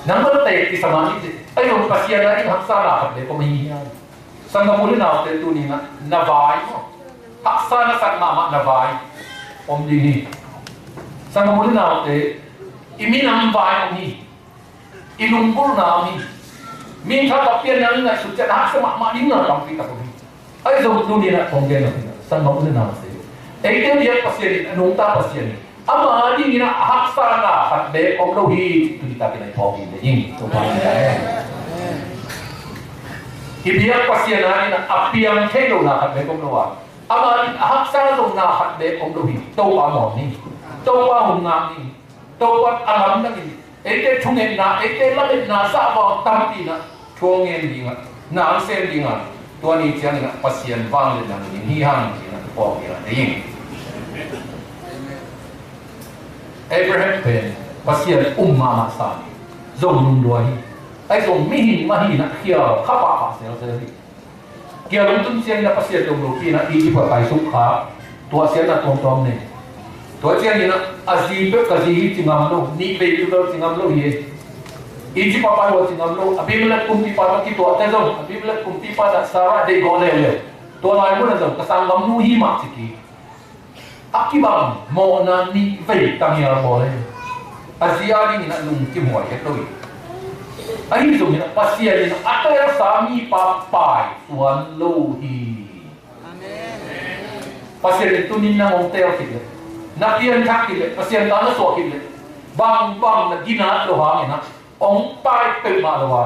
Nangmah na teek kisam a ni ci, a hi zong Pasian a in haksa na khat le ko ma hi hiam. Sanggam u le naute tuni in ah na vai maw. Haksa na sak mahmah na vai om ding hi. Sanggam u le naute, i minam vai om hi. I lunggulhna om hi. Minthanna pianna i ngaihsut ciang a haksa mahmah ding na tampi tak om hi. Ahi zong tuni in ah kong gen lo hi, sanggam u le naute, eite biak Pasian in a nungta Pasian hi. Ama dingin ah a haksana khat beek om lo hi. Tuni takin a i phawk ding hi. Topa in ah i biak Pasian a dingin ah a piang thei lohna khat beek om lo a, ama dingin a haksa lohna khat beek om lo hi. Topa mawh ni. Topa hun ngak ni. Topa a lamdang in eite thungetna, eite lametna zahvang tampi in ah thu hong ngen ding a, na hong sem ding a, tua ni ciangin ah Pasian vangliatna ngen hi hang ci-in ah thu pawng ding a, ding. Abraham pen Pasian um mahmah sa ni, zong lungduai hi. Ahi zong mihing mah hi in ah khial kha pahpah selsel hi. Kial hong tun ciangin a Pasian dong lopi in a Egypt a paisuk kha, tuahsiatna tuamtuam nei. Tua ciangin a, a zi peuh ka zi hi ci ngam lo, nih vei peuh ci ngam lo hi. Egypt a pai uh a ci ngam lo, Abimelek kumpipa tawh kituahte zong, Abimelek kumpipa in a Sarah deih gawh leuleu. Tua lai mun a zong ka sanggamnu hi mah ci kik. A kibang mawhna nih vei tangial bawl hi. A zi a dingin a lungkim huai het lo hi. Ahi zongin a Pasian in a teelsa mipa paisuan lo hi. Amen. Pasian in tuni nang hong teel khit leh, na pianthak khit leh, Pasian ta na suah khit leh, bangbang na ginat lo hangin a hong pai peuhmah lo a,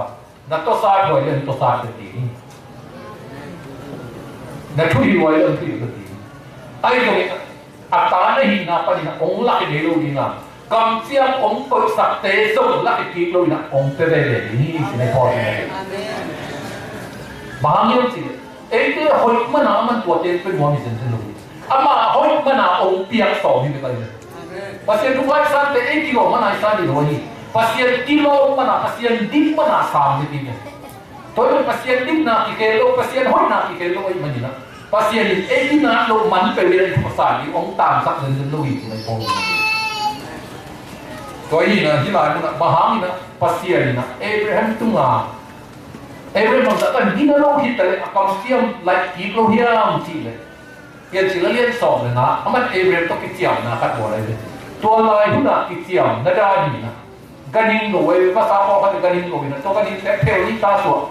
na tawsat huai le na tawsat bek ding hi. Na thuhilh huai le na thuhilh bek ding hi. Ahi zongin a ta na hihna panin a hong lak hi ngei lo ding a, kamciam hong koihsakte zong lak hi kik lo in a hong pia veve ding hi. Sinai Paul in a hi. Bang hang hiam cih leh, eite hoih mana a man tuate pia nuam hi zenzen lo hi. Ama hoih mana hong piak sawm hi bek ahi hi. Pasian thu ngaisante ei kilawm mana i san hi lo hi. Pasian kilawm mana, Pasian dik mana sang hi bek hi. Tua hi Pasian dikna kikhel lo, Pasian hoihna kikhel lo ahih manin a, Pasian in ei ginat loh man peuh in a i thuksan ding hong tangsak zenzen lo hi ci-in a i phawk hi. Tua hi in a, hih lai mun ah bang hangin a Pasian in a Abraham tungah, Abraham bangzah kan gina lo hi ta leh a kamciam laih kik lo hiam cih leh, Piancil a lian sawm le nga, a man Abraham tawh kiciamna khat bawl ahi ve. Tua lai hun ah kiciamna dan in a, ganhing go ahi ve, masa pawlkhat in ganhing go in a, tua ganhingte phel ning ta suah.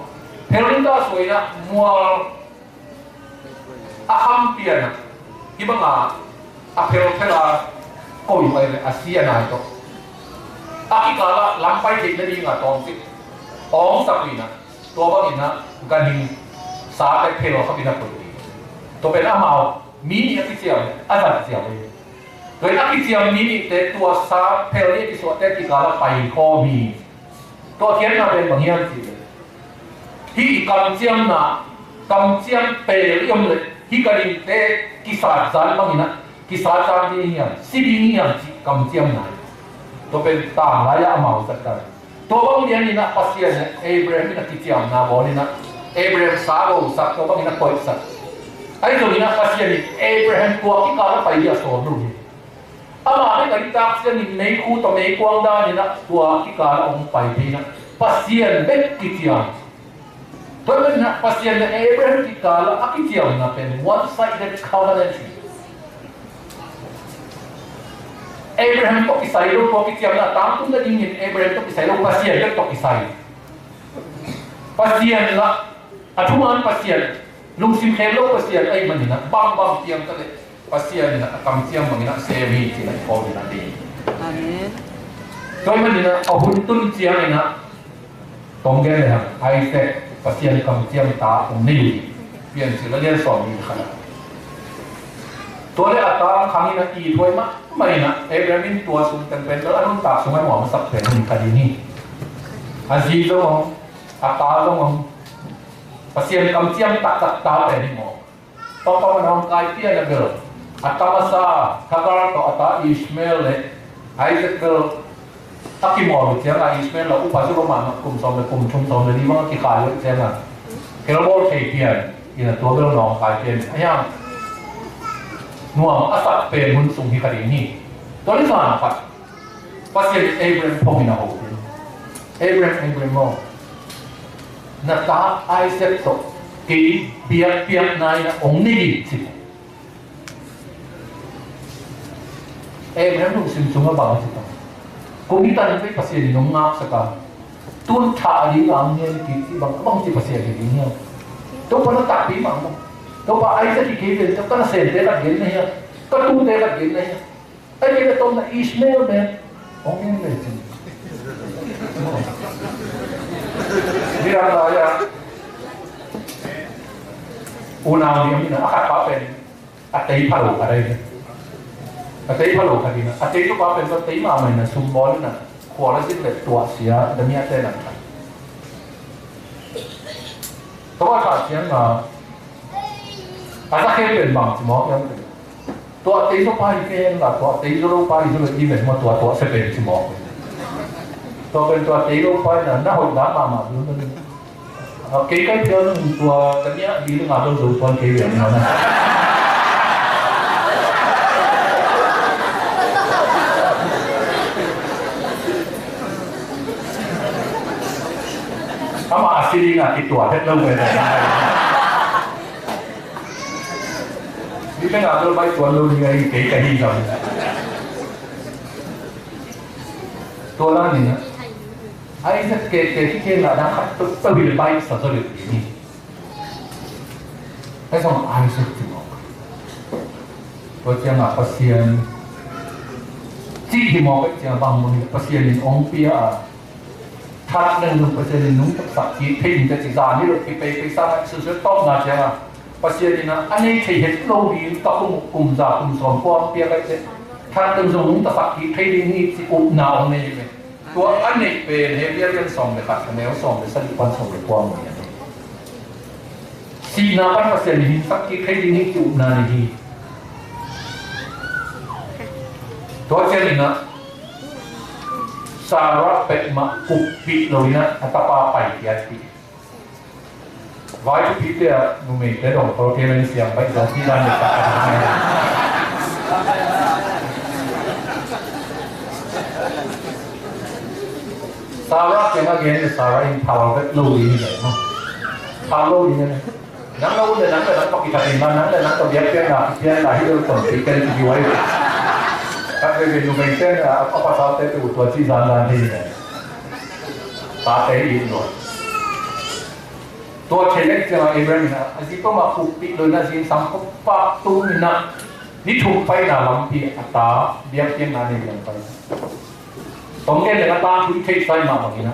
Phel ning ta suah in a, mual a kham pian a, hih bang a, a phelphel a koi uh ahi ve, a si a nai tawh. A kikal ah lam pai theih nading a tawmcik awngsak uh in a, tua bangin a ganhing sate phel khap in a koih ding. Tua pen amau mi nih a kiciam, a zat ciam hi. Tua in a kiciam ni nihte tua sa phel nih a kisuahte kikal a pai khawm hi. Tua khiatna pen bang hiam cih leh, hih i kamciamna, kamciam pel i om leh hih ka dingte kisat zan bangin ah, kisat zan ding hiam, si ding hiam cih kamciamna hi. Tua pen tanglai ah amau zat ta. Tua bang lian in ah Pasian in Abraham in a kiciamna bawl in ah, Abraham sa gosak, tua bangin a koihsak. Ahi zongin ah Pasian in Abraham tua kikal a pai ding a sawl lo hi. Amah bek a diktak ciangin meikhu tawh meikuang dan in ah tua kikal a hong pai thei in ah Pasian bek kiciam. Tua ahih manin ah Pasian le Abraham kikal ah a kiciamna pen one sided covenant hi. Abraham tawh kisai lo, tua kiciamna tangtun nadingin Abraham tawh kisai lo, Pasian bek tawh kisai. Pasian lah, a thuman Pasian, lungsim khel lo Pasian ahih manin ah bangbang piang ta leh Pasian in a kamciam bangin a sem hi ci-in a i phawk ding a ding. Amen. Tua ahih manin a hun tun ciangin a tong gen le hang Isaac Pasian kamciam ta hong nei uh hi. Piancil a lian sawm nih khat ah. Tua le a tangkhang in a ithuai mahmah in a Abraham in tua sung teng pen bel a nuntak sung a nuam a sak pen hun kha ding hi. A zi zong om, a ta zong om, Pasian kamciam taktak ta pen hi maw. Papa man hong kai pian a bel a ta masa Hagar tawh a ta Ishmael le Isaac bel a kimawl uh ciangin Ishmael le upa zong mahmah kum sawm le kum thum sawm le li bang a kikhai uh ciangin kelbawl thei pian in a tua bel hong kai pian a hiang nuam a sak pen hun sung hi kha ding hi. Tua ni zan khat Pasian in Abraham phawk in a ho in, Abraham, Abraham aw, na ta Isaac tawh kei biakpiakna in a hong nei ding ci. Abraham lungsim sungah bang a ci ta? Kong i tan pei Pasian in hong ngaksak a, tun thah ding a hong ngen kik ci bang, bang ci Pasian hi ding hiam? Topa na takpi mahmah. Topa Isaac hi kei ven, ka nasemte khat gen na hiam? Ka tute khat gen na hiam? Ai, kei ka tomna Ishmael pen hong en ve cin. Midang lai-a unau ding a, a khat pa pen a tei pha lo khat ahi ve. A tei pha lo khat in a, a tei tu pa pen a tei mahmah in a, sum bawl in a, khua la zin le tuahsia damiate nan khat. Tua khat ciang a, a za khe pen bang ci mawk hiam pen? Tua tei zaw pa hi kei hen la, tua tei zaw lo pa hi zaw lo i ven maw, tua tua se pen ci mawk. Tua pen tua tei lo pa hi na, na hoih dak mahmah dun na. A, kei kai pian tua ka nia di le nga lo zo tuan kei ven na na. Ama a si ding a kituat het lo ven na. Ni peng a tul bai tuan lo ni ngai kei ka hi ngam. Tua la ni na. Isaac ke ke ki ke na dang khat tu tu bil bai sa so ni. Ai song Isaac ti mo. Tua ciang a Pasian. Ci hi mo ka ciang bang mo ni Pasian in ong pia a. That leng zong Pasian in nungta sak kik thei ding ka ci zan hi lo, kipei pei sa ngai susuai tawpna ciang a Pasian in a, a nei thei het lo ding ka kum, kum za kum sawm kuang pia kai te. That leng zong nungta sak kik thei ding hi ci upna ong nei ve. Tua a neih pen Hebrew lian sawm le khat a neu sawm le sagih pan sawm le kuang ni a nei. Sihna pan Pasian in hin sak kik thei ding hi ci upna nei hi. Tua ciang in a Sarah pek mah kuppih lo in a, a tapa pai kiatpih. Vai thupi te a numei te dong tol te leng siang bai zong ti dan le ta. Sarah kiang a gen le Sarah in phal vet lo ding hi le maw. Phal lo ding hi le. Nang lo le nang le nang pakitha in ma nang le nang to biak pian la pian la hi lo ton pi ken ti wai. Kat ve ve numei te a, a pasal te tu tua ci zan dan hi le. Ta te i lo. Tua thei lek ciang a Abraham in a, a zi peuhmah kuppih lo in a zingsang peuhmah tung in a, ni thum paina lampi a ta biakpiakna nei liang pai. Tong gen lek a ta thu i theih sai mah bang in a.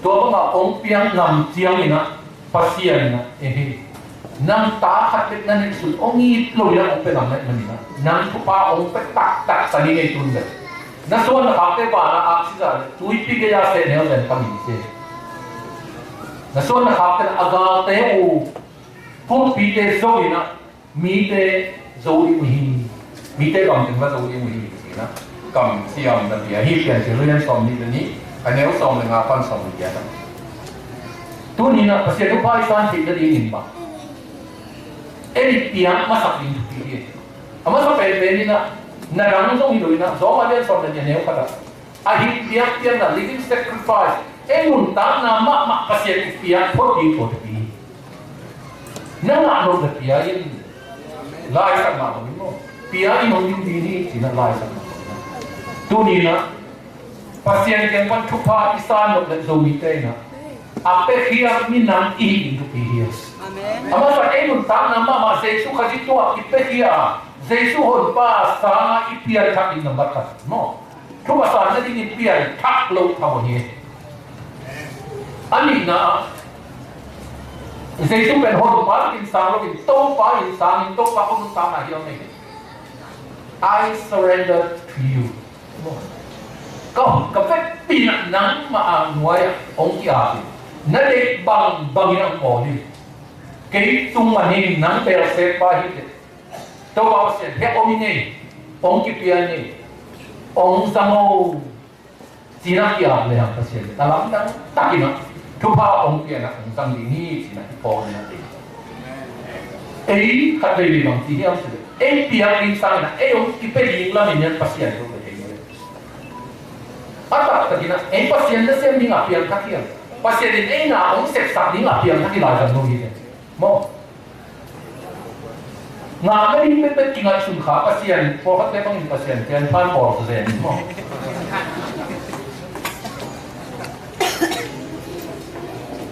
Tua bang a ong piak ngam ciang in a, Pasian in a, eh, Nang ta khat bek na neih sun hong it lo in ah hong pia lam na hih manin ah, nang thupha hong pia taktak ta ni, ngei tun bek. Na suan na khakte vanah aksi zah leh tuipi gei-a sehnel zen pan hi ci. Na suan na khakte a galte uh, pumpi te zo in ah, mite zo ding uh hi. Mite gamteng va zo ding uh hi, ci-in ah kamciam na pia hi. Piancil lian sawmnih le nih, a neu sawm le nga pan sawmnih le giat ah. Tuni in ah Pasian thupha i san theih nadingin bang, ei i piak masak ding thupi hi. A masa penpen in ah, na dang zong hi lo in ah, Rom a lian sawm le nih, a neu khat ah, a hih piak piakna, living sacrifice, ei nuntakna mahmah Pasian i piak phot ding tawh thupi hi. Na ngah nop na pia in, laisak mah bangin maw, pia in hong ding ding hi, ci-in ah laisak mah bangin. Tuni in ah Pasian kiang pan thupha i san nop leh Zomite in ah a piakhia minam i hih ding thupi hi. Amen. A masa ei nuntakna mahmah Jesu Khazih tungah i piakhia, Jesu Honpa sangin i pianthak ding nambat khat maw. Thupha san nadingin pianthak loh tham ahi hi. A nihna ah, Jesu pen Honpa takin sang loin, Topa in sangin, Topa, ka nuntakna hiam na hi. I surrender to you. Ka, ka vekpi in ah nangmah a nuai-ah hong ki-ap in, na deih bangbangin hong bawl in. Kei tung man ing, nang belsek pa hi teh. Topa Pasian, hek om ing ei, hong kipia ing ei, hong zang o, ci-in ah ki-ap lehang Pasian in a lamdang takin ah thupha hong pia in ah hong zang ding hi, ci-in ah kipawl in ah, ei khat veivei bang ci hiam cih leh, ei piak ding sangin ah ei hong kipia ding lamin ah Pasian tawh pia thei hi. A taktakin ah ei Pasian nasem dingah piangthak hiam? Pasian in ei na hong sepsak dingah piangthak hi lai zang lo hi teh. Maw? Ngah nading bekbek kingaihsun kha, Pasian, pawlkhatte bangin Pasian pian phan bawl zen maw.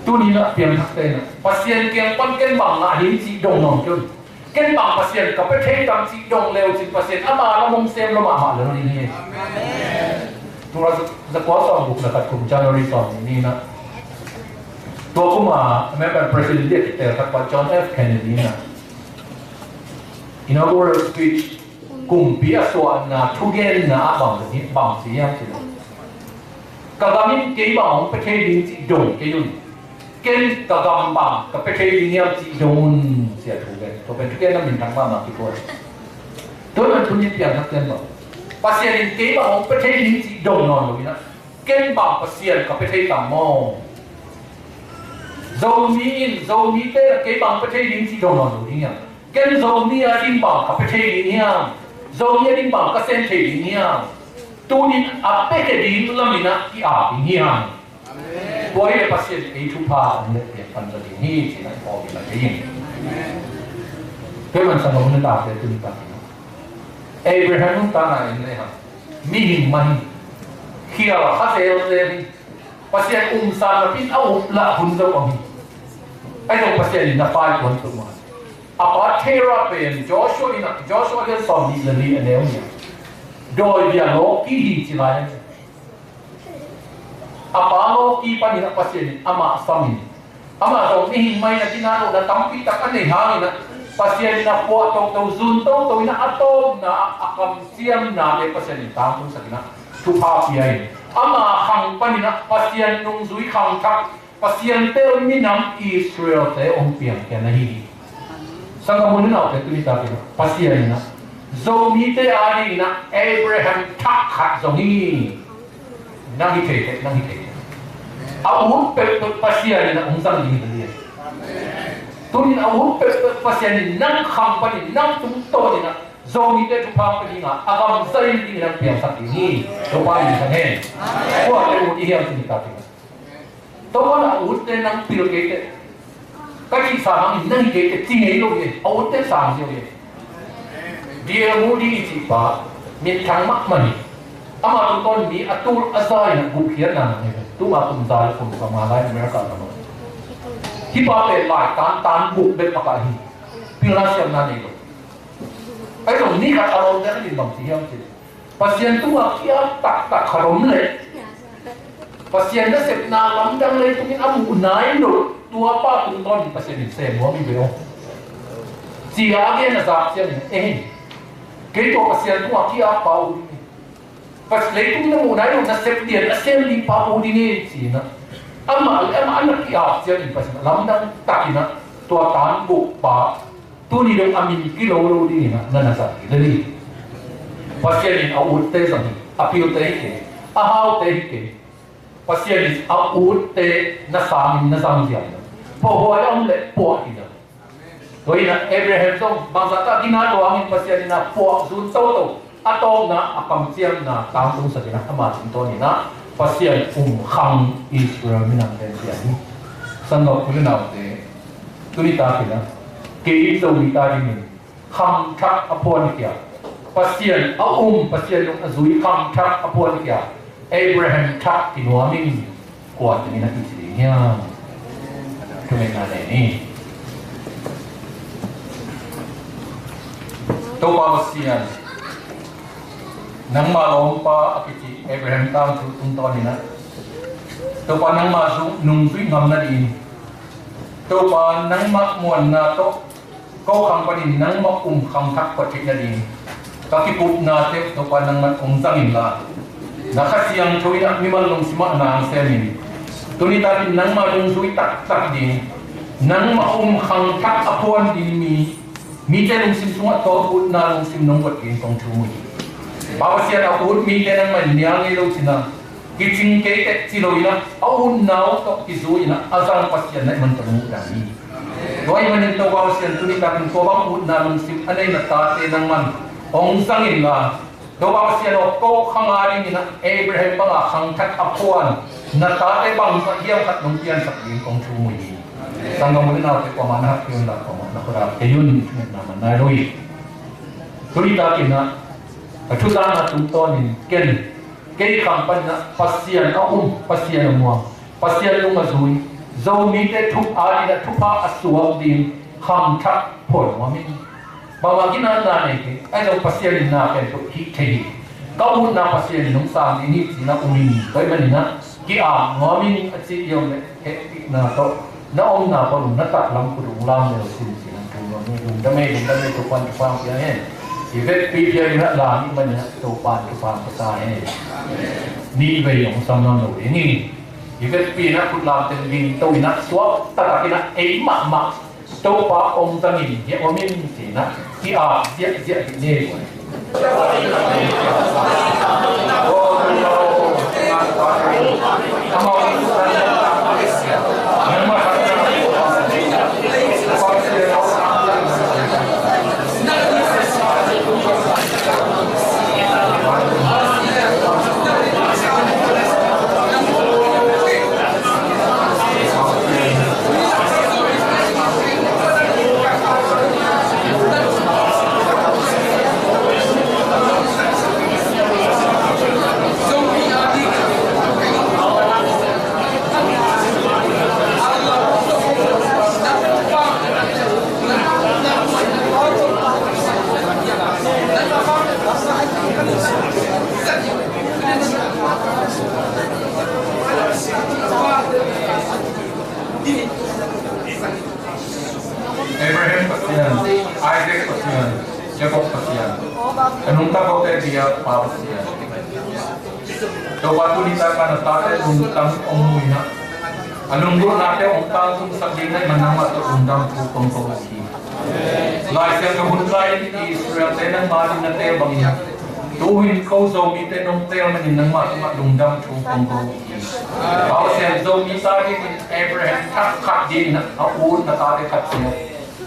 Tuni in ah piangthakte in ah Pasian kiang pan ken bang ngah ding cih dong nawn kei un. Ken bang Pasian ka pia thei tam cih dong le uh cin, Pasian ama lam hong sem lo mahmah lel ding hi. Amen. Tua za-, zakua sawm guk le khat kum, January sawm nih ni-in ah, tua kum a American President bia kitel khat pa John F Kennedy in ah inaugural speech, kumpi a suahna thugenna ah bang, bang ci hiam cih leh, ka gam in kei bang hong pia thei ding cih dong kei un. Ken ka gam bang ka pia thei ding hiam cih dong un, ci-a thugen. Tua pen thugenna minthang mahmah kituat. Tua pen tuni piangthakte in bang, Pasian in kei bang hong pia thei ding cih dong nawn lo in ah, ken bang Pasian ka pia thei tam maw? Zomi in, Zomite in kei bang pia thei ding cih dong nawn lo ding hiam? Ken Zomi a ding bang ka pia thei ding hiam? Zomi a ding bang ka sem thei ding hiam? Tuni in a pia thei ding lamin ah ki-ap ding hiam? Amen. Tua hi leh Pasian in ei thupha hong leh piak pan zaw ding hi, ci-in ah i pawlpi in ah thei in. Amen. Tua ahih manin sanggam nuntakte, tuni takin ah Abraham nuntakna en lehang, mihing mah hi, khial kha zelzel hi. Pasian umsak napi-in a up lah hun zo om hi. Ahi zong Pasian in na pai tuan tuk mah. A pa Terah pen Joshua in ah, Joshua lian sawm nih le li, a neu nih ah, dawi bia lawki hi ci lai. A pa lawki panin ah Pasian in amah samin, amah zong mihing mah in ah ginat lohna tampi tak a nei hangin ah, Pasian in a puah toto, zun toto in ah, a tawpna ah, a kamciamna te Pasian in tangtungsak in ah thupha pia in, ama khang panin ah Pasian nungzui khangthak, Pasian tel minam Israel-te hong piang khia na hi hi. Sanggam u le naute, tuni takin ah Pasian in ah Zomite adingin ah Abraham thak khat zong hi. Nang hi thei teh, nang hi thei teh. A ut peuhpeuh Pasian in ah hong zang ding hi. Tuni in a ut peuhpeuh Pasian in nang khang panin, nang tungtawnin ah Zomite thupha pia ding a, a gam zai dingin nang piangsak ding hi. Topa in thang hen. Kua te ut i hiam, tuni takin ah? Topa, a utte nang pil kei teh, ka cih sang hangin nang hi kei teh, ci ngei lo hi. A utte sang ziau hi. D L Moody i cih pa, minthang mahmah hi. Ama tungtawn mi a tul a za in a gupkhiatna nang hi. Tuma kum za le kum sawmnga lai America lam ah. Hih pa pen lai tan, tan guk bek a kah hi. Pilna siamna nei lo. Ahi zong ni khat a lawmte khat in bang ci hiam cih leh, Pasian tungah ki-ap taktak khat om leh, Pasian nasepna lamdang leitungin a muh nai lo, tua pa tungtawn in Pasian in sem nuam hi ve aw. Ci a gen a zak ciangin, eh, kei tua Pasian tungah ki-ap pa uh ding hi. Leitung na muh nai lo nasep lian a sem ding pa uh ding hi, ci-in ah, amah le amah a na ki-ap ciangin Pasian lamdang takin ah tua tan buk pa tuni dong a min kilo lo dingin ah na na zang hi. Pasian in a utte zang hi, a pilte hi kei, a haute hi kei. Pasian in a utte na sangin na zang ziau hi. Puahhuai a om leh puah hi lo. Tua in ah Abraham zong bangzah tak a gina lua hangin Pasian in ah puah zun toto, a tawpna a kamciamna tangtungsak in ah ama tungtawn in ah Pasian um khang Israel minam pen piang hi. Sanggam u le naute, tuni takin ah kei Zomite dingin khang thak a phuan hi kei a, Pasian a um, Pasian lung a zui khang thak a phuan hi kei a, Abraham thak kinuam ing. Kua teng in a kici ding hiam? Thungetna nei ni. Topa Pasian, nangma lawmpa a kici Abraham tangthu tungtawn in ah, Topa, nangma zung nungzui ngam nading, Topa, nangma muanna tawh ko khang panin nangma um khang thak phuat theih nading ka kikupnate uh Topa nangman hong zang inla, na Kha Siangtho in ah mimal lungsim ah na hong sem in. Tuni takin nangma dungzui taktak ding, nangma um khang thak a phuan ding mi, mite lungsim sungah tawp utna lungsim nong guat ding kong thum uh hi. Pa Pasian, a ut mite nangmah in nial ngei lo cihna, kicing kei teh ci lo in ah, a utna uh tawh kizui in ah a zang Pasian na hih man tawh muh ding hi. Tua ahih manin Topa Pasian, tuni takin tua bang utna lungsim a nei na tate nangman hong zang inla, Topa Pasian aw, ko khang a dingin ah Abraham banga khang thak a phuan na tate bangzah hiam khat nong piansak ding kong thum uh hi. Sanggam u le naute, kuamah na hak kei unla, kuamah na khuadak kei un, thungetna man nai lo hi. Tuni takin ah ka thutakna tungtawnin ken, kei khang panin ah Pasian a um, Pasian a muang, Pasian lung a zui Zomite thu adingin ah thupha a suak ding khang thak phuan nuam ing. Bangmah ginatna nei kei, ahi zong Pasian in na pen tua hih thei hi. Ka utna Pasian in hong sang ding hi ci-in ah um ing. Tua ahih manin ah ki-ap nuam ing a cih hi om leh hehpihna tawh na omna pan na taklam kut uh hong lam leu sin ci-in ah thum nuam ing. Lungdam ei, lungdam ei, Topa'n thupha hong pia hen. I vekpi pia in ah lam ih manin ah Topa'n thupha hong pia ta hen. Nih vei hong sam nawn lo ding hi. I vekpi in ah khut lam teng ding to in ah suak taktak in ah ei mahmah Topa hong zangin hiah om in ci-in ah ki-ap ziahziah dih ni. Abraham Pasian, Isaac Pasian, Jacob Pasian, a nungta kote biak Pa Pasian. Topa, tuni takin na tate lungtang hong mu in ah, a lunggulhnate hong tangtungsak ding na hih man nangmah tawh lungdam thu kong ko uh hi. Lai Siangtho hun lai-in Israel-te nangma ding na teel bangin, tu hun ko Zomite nong teel manin nangmah tungah lungdam thu kong ko uh hi. Pa Pasian, Zomite dingin Abraham thak khat dingin ah a ut na tate khat ciat,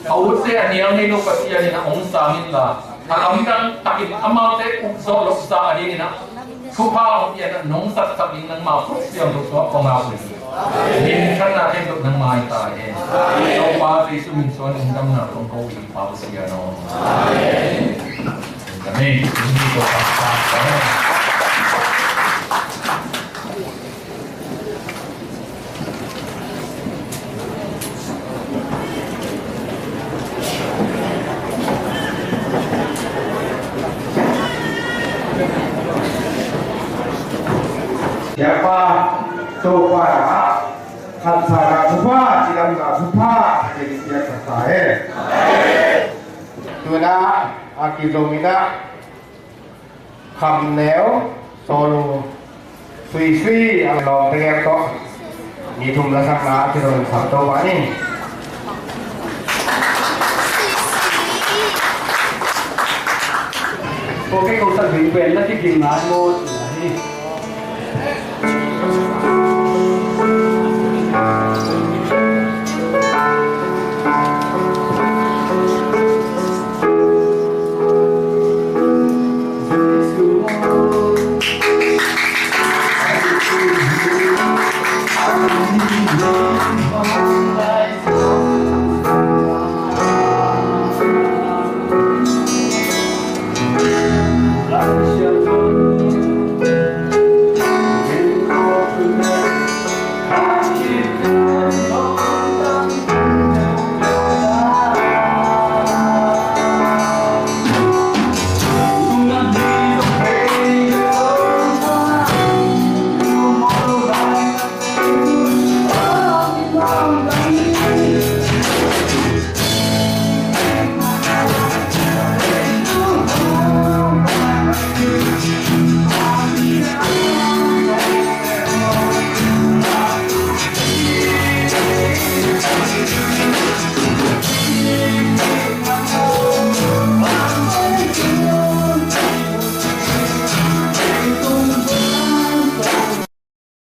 a utte a nial ngei lo Pasian in ah hong sang inla, a lamdang takin amaute ukzawh lohsa a dingin ah thupha hong pia in ah nong satsak ding nangma khut siangtho tungah kong ap uh hi. Minthanna khempeuh nang mai ta hen. Topa Jesu min suangin lungdamna kong ko uh hi, Pa Pasian aw. Amen. Amen. Siapa Topa na khansana thupha, cidamna thupha, a kei piak ta hen. A kizom in ah Kham Neu, Solo, Sui Sui a lawmte gel tawh mi thum lasakna a kizom in sak to pah ni. Ko kei ko sak ding pen na kiging ngai maw? Hi.